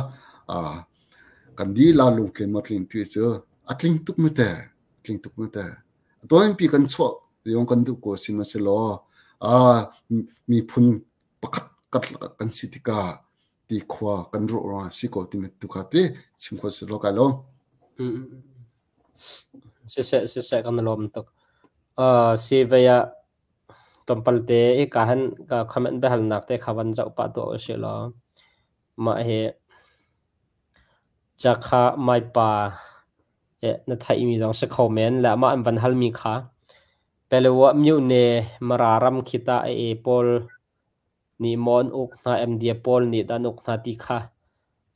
kan dila lungtlin maw tling ti cu a tling tuk mi te tling tuk mi te tuanpi kan chuah yong kan duh ko sihmanhsehlaw miphun pakhat kan si tikah ti khua kan ruah ruangah si ko timi tu kha ti chim kho si lo kai lo. Siseh siseh kan lawm tuk. Si vei ah tlawmpal te hika hin ka comment biahalnak te kha van zoh pah tuah usih law mah hi cakha maipa na theihmi zong si kho men le mah an van halmi kha Pelewa myone Mara ram khi tah a e pawl nih maw an uk hna MDA pawl nih dah an uk hna ti kha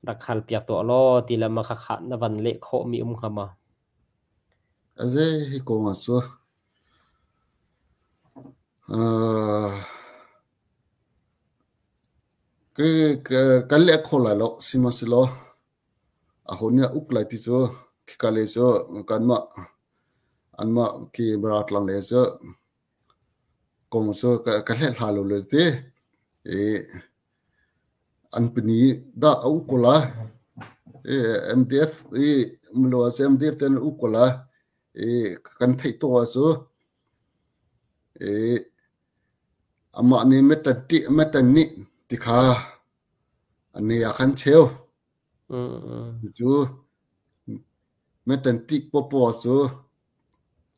rak hal piak tuah law ti le mah khakha na van leh khawhmi um hnga maw? Aze hi kong ah cu kan leh kho lai lo sihmanhsehlaw aho nih a uk lai ti cu khika lei cu kanmah anmah khi Baratlang lei cu kong cu ka hlehhla lo le ti i an pini dah a uk ko lai i MDF i umlo ah MDF ten a uk ko lai i kan theih tuk ah cu i amah nih metan ti metan nih ti kha a ne ah khan cheu cu metan ti popo cu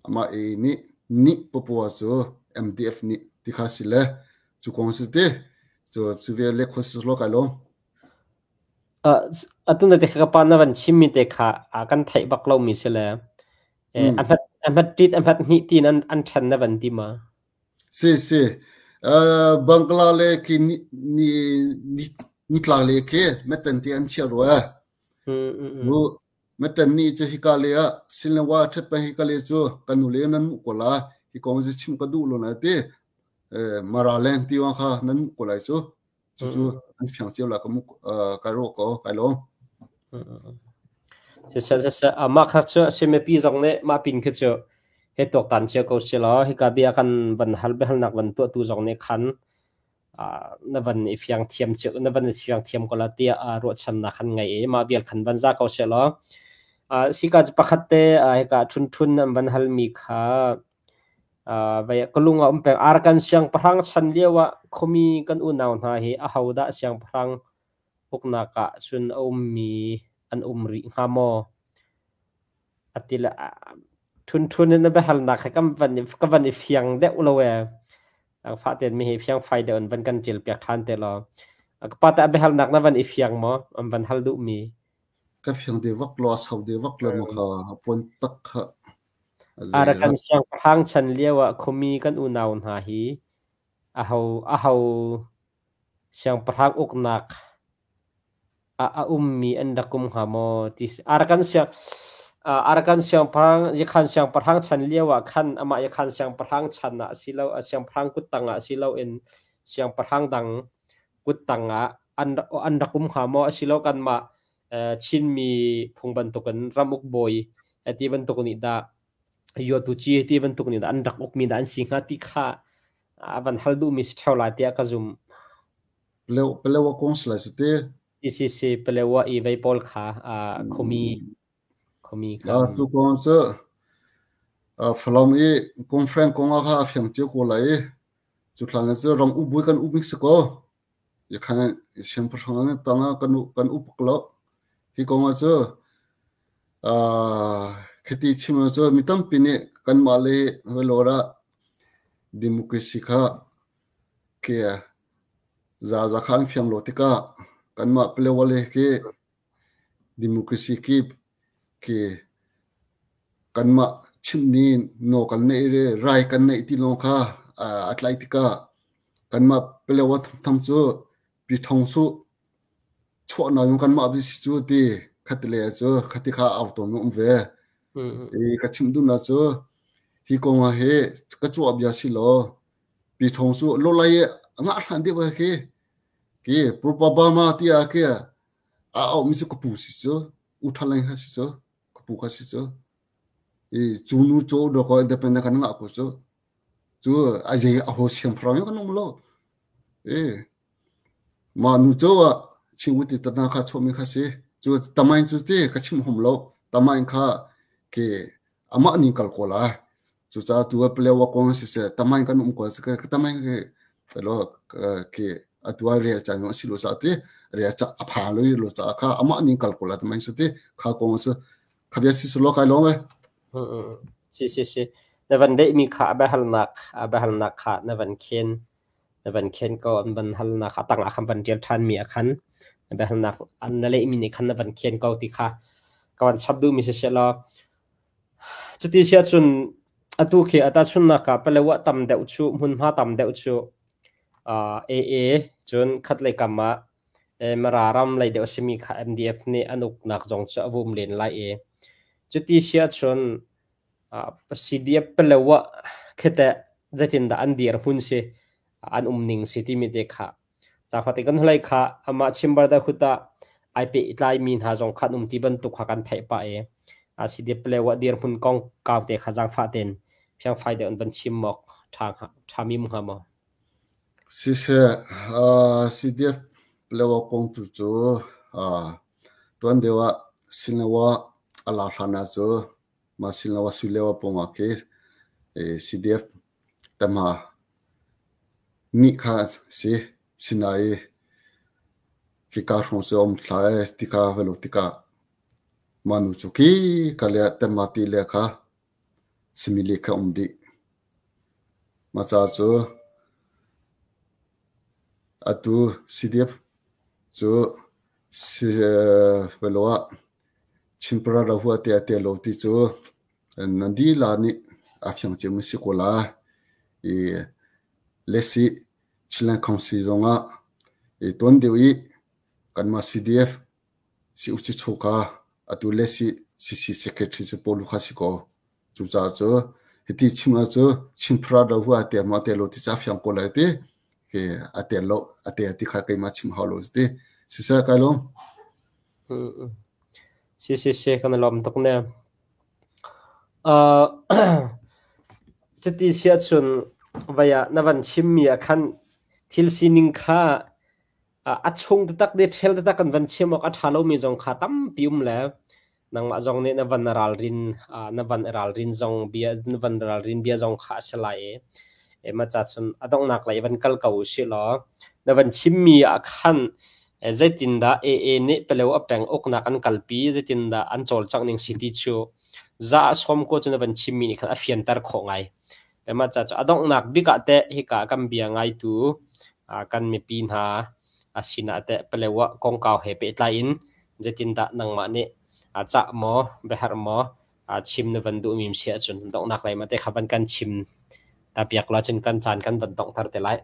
Amah i nih nih papua cu MDF nih ti kha si le cu kong si ti cu cu ve le khua si lo kai lawm. Atu na te kha ka pa na van chimmi te kha kan theih bak lomi si le a hmat a hmat tit a hmat hnih tin an an ṭhen na van ti ma? Si si Bangla le khi ni ni ni nitla le khi metan ti an chia rua. Nu Matan nih cu hika lei ah Sinlawa ṭhet peng hika lei cu kan nu le nan muh ko la hi kong cu chim ka duh lo na ti Mara leng ti kha nan muh ko lai cu cucu an fiang cio la ka mu ka ro ko kai lo. Siseh siseh mah kha cu simipi zong nih mah pin khi cu he tuaktan cio ko si law hika bia kan van hal biahalnak van tuahtu zong nih khan na van i fiang thiam cio na van i fiang thiam ko la tiah ruahchannak kan ngei i mah vial khan van za ko seh law sika cu pakhat te hika thun thun an van halmi kha vai ka lung a um peng Arakan siangpahrang chan lio ah khuami kan unau hna hi ahodah siangpahrang uknak ah cun a ummi an um rih hnga maw Ati le thun thun in na biahalnak he kan van ka van i fiang deuh lo ee. Fah tein mi hi fiang fai deuh in van kan ṭil piak ṭhan te law. Ka pa teh a biahalnak na van i fiang maw? An van hal duhmi. Ka fiang de vak lo, a sau de vak lo ma kha a puan tak kha. Arakan siangpahrang chan lio ah khuami kan unau hna hi aho aho siangpahrang uknak ah a ummi an rak um hnga maw ti si. Arakan siang Arakan siangpahrang Yakhan siangpahrang chan lio ah khan amah Yakhan siangpahrang chan ah silo siangpahrang kuttang ah siloin siangpahrang dang kuttang ah an an rak um hnga maw asilo kanmah Chinmi phung bantukin ramuk bawi ti bantuk nih dah Yuatuci ti bantuk nih dah an rak ukmi dah an si hnga ti kha a van hal duhmi si ṭheo lai tiah ka zumh. Palewa kong si lai cu te. Si si si Palewa i vei pawl kha khuami khuami kha. Cu kong cu Falam i conference kong ah kha a fiang cio ko lai i cu hlan cu ram ubui kan ubik si ko. Khan siangpahrang tangah kan kan up lo. Hi kong ah cu khiti chim cu mi tampi nih kanmah le lawr ah democracy kha ke zaza kha an fiang lo tikah kanmah Palewa khi democracy ki khi kanmah chimhmi naw kan neih i rai kan neih ti lawng kha a tlaih tikah kanmah Palewa thangthang cu Pyithong su chuahnak in kanmah bi si cu ti khati le cu khati kha au tawn um ve. I ka chimh duhnak cu hi kong ah hi ka cuah bia si law Pyithong su lolai ngah hlan deuh khi ki Propaganda tiah khi a auhmi cu ka pu si cu u thaleng kha si cu ka pu kha si cu i cu nu cu do ko independent kan ngah ko cu cu a zei a ho siangpahrang kan um lo e mah nu cu ah chingwiti tana kha chuahmi kha si cu tamain cu ti ka chim hom lo tamain kha ke amah ning kal ko lai cucaah tu palewa kong siseh tamain kan um ko ka tamain ke lo ke atu ah rel caan a si lo sa ti rel ca a pha lo lo ca kha amah ning kal ko la tamain su ti kha kong su kha bia si lo kai long e. Si si si na van deih mi kha abahalnak abahalnak kha na van khen na van khen ko an van halnak kha tang ah khan van tial than mi a khan na biahalnak an na leh mi nih khan na van khen ko ti kha ka van chap duh mi si seh law. Cuti si ahcun atu khi a tahchunhnak ah Palawa tam deuh cu hmunhma tam deuh cu AA cun khatlei kam ah Mara ram lei deuh a simi kha MDF nih an uknak zong cu a vum len lai i cuti si ahcun CDF Palawa khi teh zeitindah an dirhmun si an umning si timi te kha Cafate kan hlei kha amah chimbar da hut ah ai pehtlaimi hna zong kha an um ti bantuk kha kan theih pah i CDF dirhmun kong kau te kha zaangfah tein fiangfai deuh in van chim awk ṭha ṭhami mu hnga maw? Siseh, CDF Palewa kong tu cu tuan deuh ah Sinlawa a lar hlan ah cu mah Sinlawa Suilewa pawng ah khi CDF Tama nih kha si sinain khika hrawng cu a um thlai ti kha va lo tikah mah nu cu khi ka le Tama ti le kha simile kha um dih. Mah ca cu atu CDF cu si va lo ah Chinpara rahua te a te lo ti cu Nan lila nih a fiang ciomi si ko lai. I lesi Chinland Council zongah i tuan deuh i kanmah CDF si-usichu kha atu lesi CC Secretary cu Paul kha si ko. Cucaah cu hiti chim ah cu Chinphra do hu a te ma te lo ti ca fiang ko lai ti ke a te lo a te ti kha keimah chim hau lo ti. Siseh kai lawm. Si si si kan i lawm tuk ne. Cuti si ahcun vai ah na van chimmi ah khan thil sining kha a chung taktak le ṭhel taktak kan van chim awk a ṭha lomi zong kha tampi um le nangmah zong nih na van ralrin na van ralrin zong bia na van ralrin bia zong kha a si lai i mah ca cun a donghnak lei van kal ko usih law na van chimmi ah khan Zeitindah AA nih Paleo a peng uknak an kalpi, zeitindah an cawlcangh ning si ti cu za a sawm ko cu na van chimmi nih khan a fianter khawh ngai. Le mah ca cu a donghnak bik ah teh hika kan bia ngaitu kan mipi hna a sinah teh Paleo ah kongkau he pehtlai in zeitindah nangmah nih cah maw, biaherh maw, chim na van duhmi si ahcun donghnak lei ma te kha van kan chim ta piak la cun kan caan kan van donghter te lai.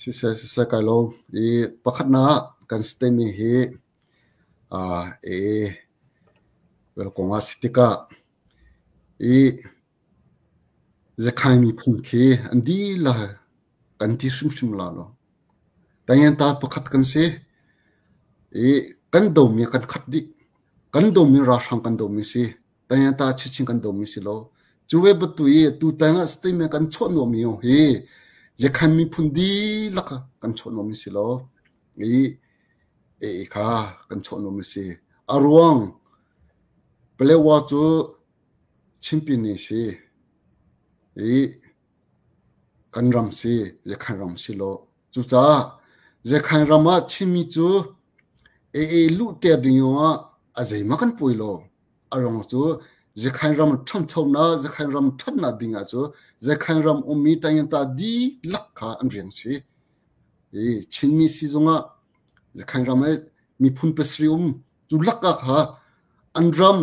Siseh siseh kai lawm. I pakhatnak kan state hi e wel kong ah si tikah i Zakhai miphun khi an dihlak kan ti hrimhrim la lo. Tangenta pakhat kan si. I Kan domi kan khat dih. Kan domi ralhrang kan domi si. Tayanta chichin kan domi si lo. Cu ve batu i tu tang ah statement kan chuah nuami hi Yakhan miphun dihlak kan chuah nuami si lo. I e kha kan chuah nuami si. A ruang Palewa cu Chinpi ni si. I kan ram si, Yakhan ram si lo. Cucaah Yakhan ram ah Chinmi cu AA luhter ding ah a zeihmah kan puai lo. A ruang cu Yakhan ram ṭhanchonak, Yakhan ram ṭhatnak ding ah cu Yakhan ram ummi tayanta dihlak kha an rian si. I Chinmi si zongah Yakhan ram i miphun pasarih um cu lakah kha an ram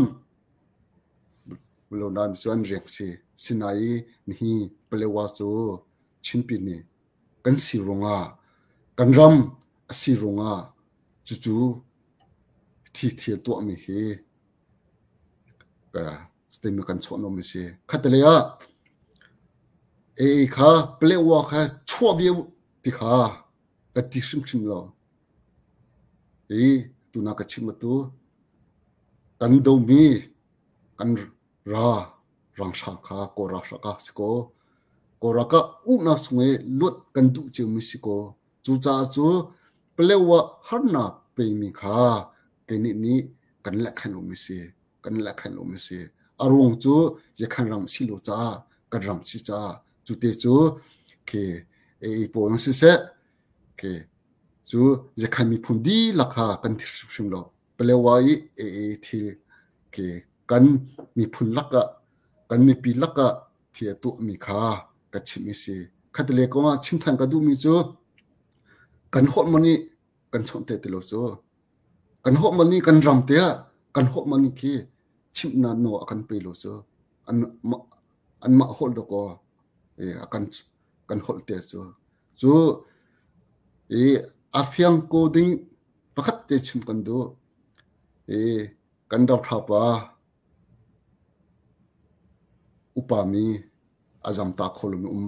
lo nain cu an riak si. Sinain nihi Palewa cu Chinpi nih kan si ruangah kan ram a si ruangah cucu thi thil tuahmi hi statement kan chuah mi si. Khatalei ah AA kha Palewa kha chuah ve ti kha ka ti hrimhrim lo. I tuna ka chim atu kan domi kan ra ranghrang kha Kawl ralhrang kha si kaw Kawl ralkap uknak chung i luat kan duh ciomi si kaw cucaah cu Palewa harnak pemi kha keinih nih kan lehkhan lomi si kan lehkhan lomi si. A ruang cu Yakhan ram si lo caah kan ram si caah cute cu khi AA pawl siseh khi cu Yakhan miphun dihlak kha kan thil hrimhrim lo. Palewa i AA thil khi kan miphun lakah kan mipi lakah thil a tuahmi kha ka chimh i si. Khatile kong ah chim than ka duhmi cu kan holh man nih kan chawnh te ti lo cu. Kan holh man nih kan ram te ah kan holh man khi chimhnak nawl a kan pe lo cu. An anmah holh dawkaw a kan kan holh te cu. Cu i a fiang ko ding pakhat te chim kan duh. I kan rauthla pa upami a zamta kho lomi um.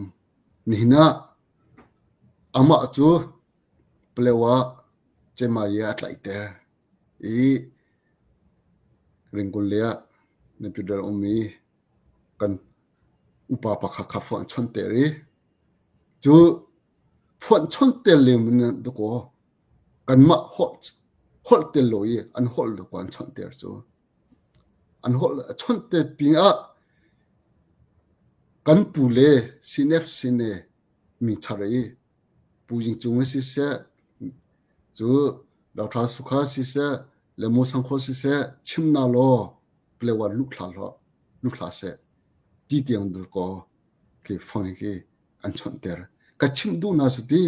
Nihin ah amah cu Palewa Cemaye a tlaihter i Ringkul lei ah Naypyidaw um i kan upa pakhat kha phuah an chawnhter i cu phuah chawnhter lem in dakaw kanmah holh tel lo i an holh dakaw an chawnhter cu. An holh a chawnhter pin ah kan pu le CNF sine mi char i Pu Jing Cung siseh, cu Doctor Sukha siseh, le Mu Sang Khaw siseh chim na law Palewa luh hlah law luh hlah seh ti tiang dur kaw khi phone khi an chawnhter. Ka chimh duh hna cu ti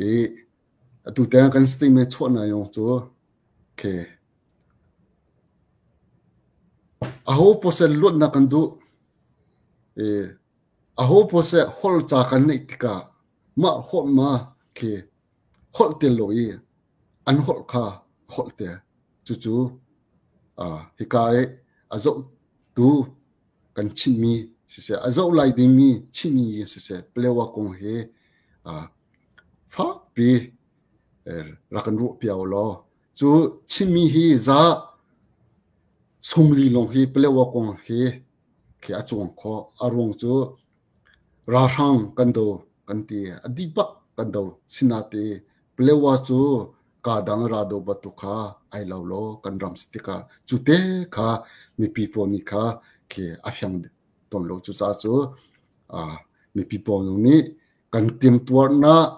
i atu tiang kan statement chuah na yong cu khi aho posel luatnak kan duh i aho posel holh ca kan neih tikah mah holh ma khi holh tel lo i an holh kha holh te cucu hika i a zohtu kan chimmi siseh a zoh lai dingmi chimmi siseh Palewa kong hi fakpi rak kan ruah piak law cu chimmi hi za 40 lawng hi Palewa kong hi khi a cuang khawh. A ruang cu ralhrang kan do kan ti a dih bak kan do sinate Palewa cu kaa dang ra do bantuk kha ai lo law kan ram si tikah cu te kha mipi pawl nih kha khi a fiang tawn lo. Cucaah cu mipi pawl nih kan timtuarnak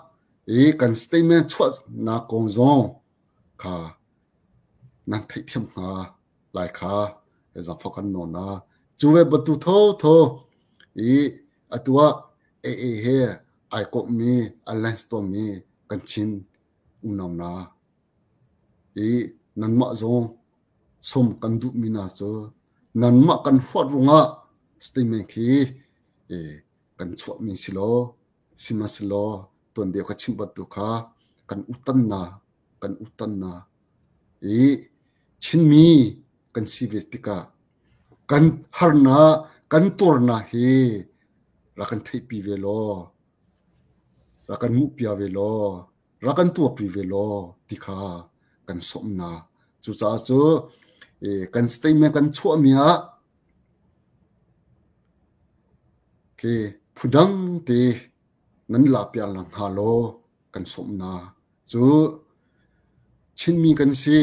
i kan statement chuahnak kong zong kha nan theihthiam hnga lai kha zaangfah kan nawl na. Cu ve bantuk thotho i atu ah AA he ai komhmi alliance tuahmi kan Chin unau hna i nanmah zong sawm kan duhmi hna cu nanmah kan huat ruangah statement khi kan chuahmi si law sihmanhsehlaw tuanbia ka chimh bantuk kha kan utannak kan utannak i Chinmi kan si ve tikah kan harnak kan tuarnak hi rak kan theihpi ve law rak kan hmuhpiak ve law rak kan tuahpi ve law ti kha kan sawm hna. Cucaah cu kan statement kan chuahmi ah khi phudang te nan la piak lang hnga law kan sawm hna. Cu Chinmi kan si,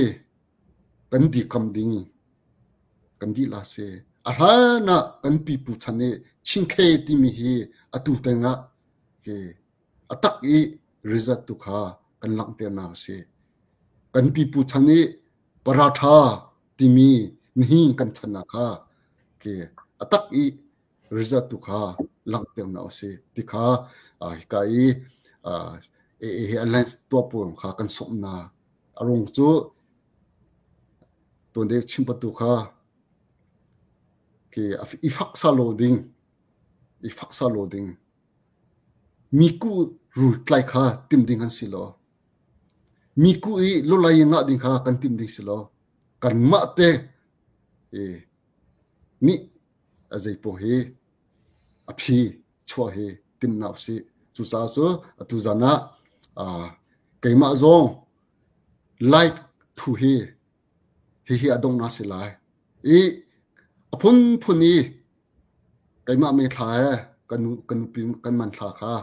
kan dirkamh ding kan dihla si. A hlan ah kan pipu chan i Chinkhe timi hi atu teng ah khi a tak i result tu kha kan langhternak a si. Kan pipu chan i paratha timi nihi kan chan ah kha khi a tak i result tu kha langhternak a si. Ti kha hika i AA he alliance tuah pawl kha kan sawmh A rung cu tuan deuh chim patu kha khi i faksa lo ding i faksa lo ding mi ku rul tlai kha tim ding an si lo. Mi ku i lulai ngah ding kha kan tim ding si lo. Kanmah te i nih a zeipaw hi a phi chuah hi timhnak a si. Cucaah cu atu zan ah keimah zong live thu hi hihi a donghnak si lai. I a phunphun i keimah me thla he kan nu kan nupi kan man thla kha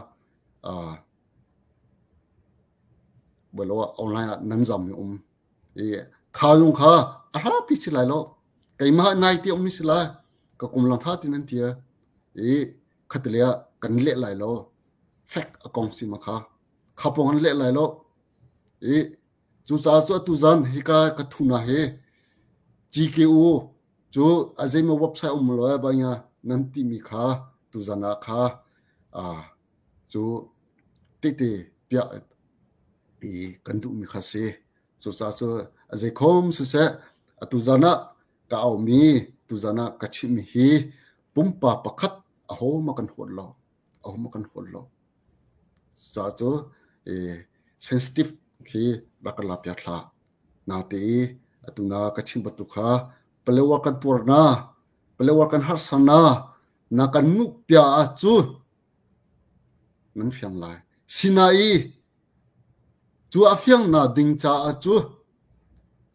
bolo online ah nan zam mi um i kha lung kha a hrapi si lai lo keimah nai te um si lai ka kum lang tha tin an tia i khatile ah kan leh lai lo fek a kong si ma kha kha pong an leh lai lo i cucaah cu atu zan hika ka thuna he GKU cu a zeimaw website um lo ba nga nan ti mi kha tu zan ah kha a cu tete piah i kan duh mi kha si cucaah cu a zeikhom siseh atu zan ah ka aumi tuzan ah ka chimmi hi pumpa pakhat aho ma kan huat lo aho ma kan huat lo cucaah cu sensitive khi rak kan la piak hlah na te i atu na ka chim bantuk kha palewa kan tuar na palewa kan harsa na na kan nu pia ah cu nan fiang lai sinai Cu a fiangnak ding caah cu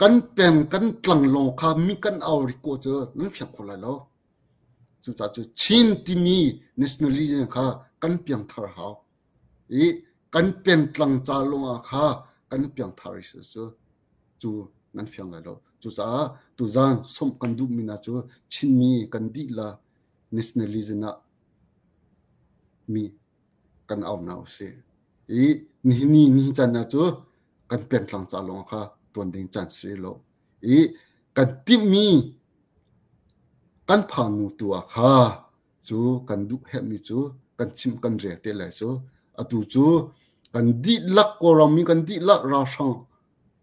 kan peng kan tlang lawng kha mi kan au rik ko cu nan fiang kho lai lo. Cucaah cu Chin timi nationalism kha kan piangthar hau. I kan pengtlang ca lawngah kha kan piangthar i cu cu nan fiang lai lo. Cucaah tuzaan sawmh kan duhmi hna cu Chinmi kan dihlak nationalism ah mi kan au hna usih. I nihin ni nihin caan ah cu kan pengtlang ca lawng kha tuan ding caan si lo. I kan timhmi kan phanu tu ah kha cu kan duh herhmi cu kan chim kan rel te lai cu atu cu kan dihlak Kawlram mi kan dihlak ralhrang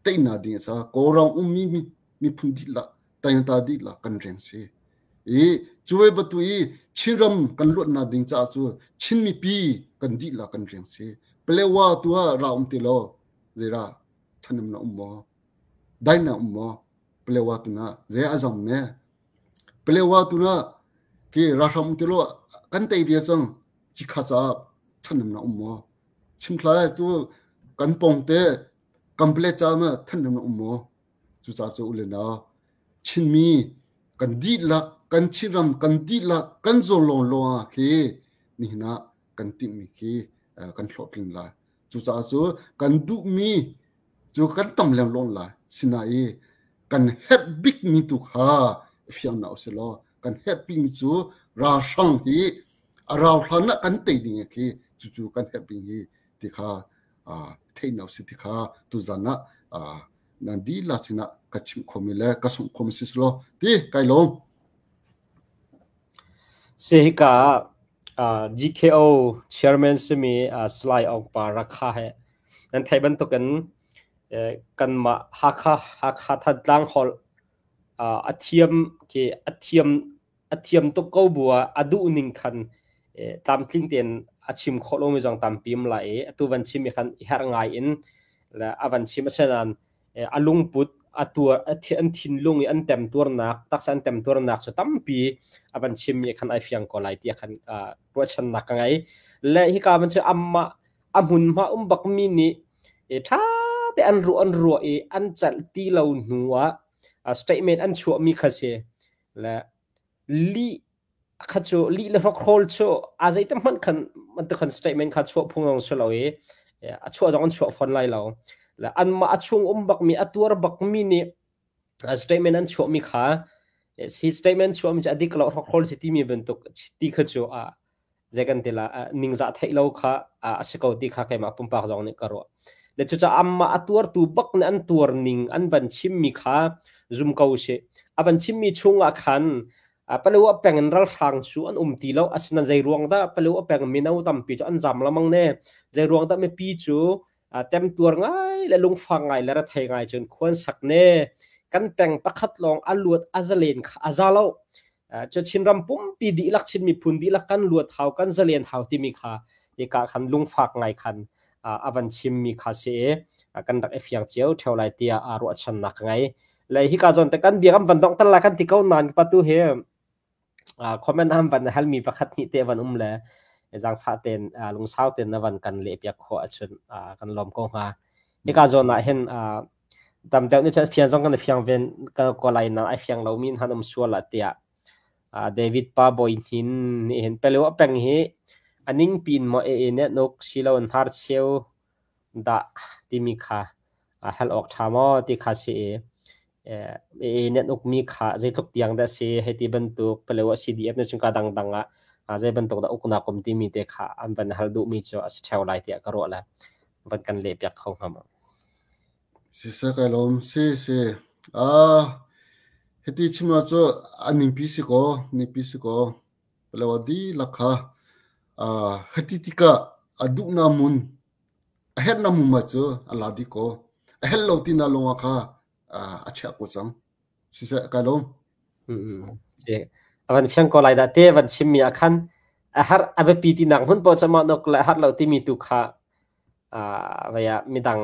teinak ding a Kawlram ummi miphun dihlak tayanta dihlak kan rian si. I cuve batu i Chinram kan luatnak ding caah cu Chin mipi kan dihlak kan rian si. Palewa tu ah ra um ti lo zeira thanem na um maw? Dai na um maw? Palewa tu na zei a zam ne? Palewa tu na ki ralhrang um ti lo kan tei ve cang cikha caah thanem na um maw? Chimthlai tu kan pong te kample ca ma thanem na um maw? Cucaah cu u le nau Chinmi kan dihlak kan Chinram kan dihlak kan zawn lawnglawng ah khi nihin ah kan timhmi khi kan hlawhtling lai. Cucaah cu kan duhmi cu kan tam lengluang lai. Sinain kan herh bikmi tu kha fiang hna usih law kan herh bikmi cu ralhrang hi a rau hlan ah kan tei ding khi cucu kan herh bik hi ti kha theih hna usih ti kha tuzan ah nan dihlak sinah ka chimh khomi le ka sungh khomi si selaw ti kai lawm. Si hika ah GKO chairman simi Salai Aung Pa Rakha he nan theih bantukin kanmah Hakha Hakha Thantlang holh a thiam khi a thiam a thiam tuk ko bu ah a duh ning khan tlamtling tein a chim khawh lomi zong tampi um lai i atu van chim i khan i herh ngai in le a van chim asinain a lungput a tuar an thinlung i an temtuarnak taksa an temtuarnak cu tampi a van chim mi khan ai fiang ko lai tiah khan ruahchannak ka ngei le hika van cu amma a hmunhma um bakmi nih ṭha te an ruah an ruah i an calh ti lo hnu ah statement an chuahmi kha si. Le lih kha cu lih le hrokhrawl cu a zei te hmanh khan bantuk khan statement kha chuah phung zong si lo i a chuah zong an chuah fawn lai lo. Le anmah a chung um bakmi a tuar bakmi nih statement an chuahmi kha si statement chuahmi cu a dik lo hrokhrawl si timi bantuk ti kha cu a zei kan ti la ningzah theih lo kha a si ko ti kha keimah pumpak zong nih ka ruah. Le cucaah amah a tuartu bak nih an tuar ning an van chimmi kha zum ko usih. A van chimmi chungah khan Paletwa peng in ralhrang cu an um ti lo. Asinain zei ruang dah Paletwa peng mino tampi cu an zam lengmang ne? Zei ruang dah mipi cu temtuar ngai le lungfak ngai le rethei ngai cun khuan sak ne? Kan peng pakhat lawng a luat a zalen kha a za lo. Cu Chinram pumpi dihlak Chin miphun dihlak kan luat hau kan zalen hau timi kha hika khan lungfak ngai khan a van chimmi kha si i kan rak i fiang cio theo lai tiah ruahchannak ka ngei. Le hika zawn te kan bia kan van dongh lai kan ti ko nain patu hi comment am van halmi pakhat hnih te van um le zangfah ten lungsau ten na van kan leh piak khawh ahcun kan lawm ko hnga. Hika zawn ah hin tam deuh nih cun fian zong kan i fiang ven ko lai na ai fiang lomi han um sual ah tiah David pa Bawi Hnin nih hin Paletwa peng hi a ningpi in maw e ne nuk silo in hnarcheu dah timi kha hal awk ṭha maw ti kha si i e nan ukmi kha zeitluk tiang dah si hei ti bantuk Paletwa CDF na chungka dangdang ah zei bantuk dah uknak um timi te kha an van hal duhmi cu a si ṭheo lai tiah ka ruah le van kan leh piak kho hnga maw? Siseh kai lawm. Si si. Ah, hiti chim ah cu a ningpi si kaw, ningpi si kaw. Palawa dihlak kha ah hiti tikah a duhnak mun, a herhnak mun ma cu a la dih kaw. A herh lo tinak lawngah kha a chiah ko cang. Siseh kai lawm. A van fiang ko lai dah te van chimmi ah khan a har a biapi tinak hmun paoh cu mah nok le har lo timi tu kha vei ah midang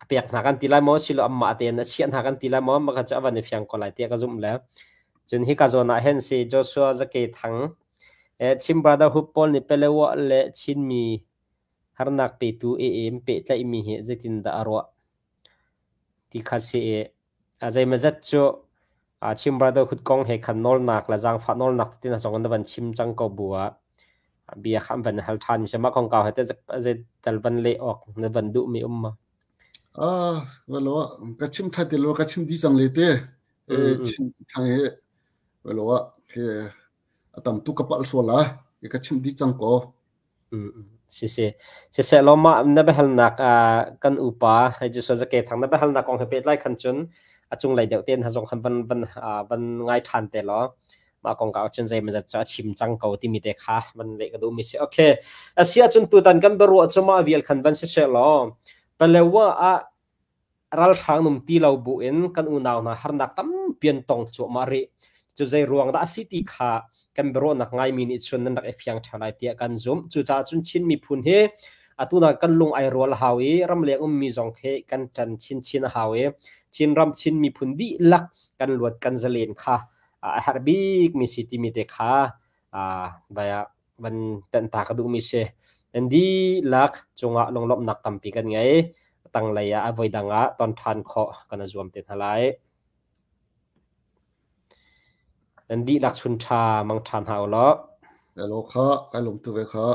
a pek hna kan ti lai maw silo amah tein a chiah hna kan ti lai maw mah kha cu a van i fiang ko lai tiah ka zumh le cun hika zawn ah hin si Joshua Zake Thang Chin Brotherhood pawl nih Pelewa le Chinmi harnak petu EM pehtlaihmi hi zeitindah a ruah ti kha si i Zeimawzat cu Chin Brotherhood kong he khan nawlnak le zaangfah nawlnak tete hna zong na van chim cang ko bu ah bia kha an van hal ṭhan mi si. Mah kongkau he teh zeital van leh awk na van duhmi um ma? Ah, velo ka chim ṭha ti lo ka chim dih cang le te. E chim thang he velo ah ke a tam tu ka palh sual ah ka chim dih cang ko. Siseh. Siseh law mah na biahalnak kan upa hei Joshua Zake Thang na biahalnak kong he pehtlai khan cun a cunglei deuh tein zong khan van van van ngai ṭhan te law mah kongkau cun zeimawzat cu a chim cang ko timi te kha van leh ka duhmi si. Okay. A si ahcun tutan kan biaruah cu mah vial khan van siseh law Palewa ah Ralhrang num ti lo buin kan unau hna harnak tampi an tong cuahmah rih. Cu zei ruang dah a si ti kha kan biaruahnak ngaimi nih cun nan rak i fiang ṭheo lai tiah kan zumh. Cucaah cun Chin miphun hi atu nak kan lung ai rual a hau i ramleng ummi zong khi kan ṭan chinchin a hau i Chinram Chin miphun dihlak kan luat kan zalen kha a herh bikmi si timi te kha vai ah van tenh ta ka duhmi si. Nan dihlak cungah lunglawmhnak tampi kan ngei. Tanglei ah a voidang ah ton ṭhan khawh kan i zuam te hna lai. Nan dihlak chun ṭha mang ṭha hna u law. Hello kha, kai lawm tuk ve kha.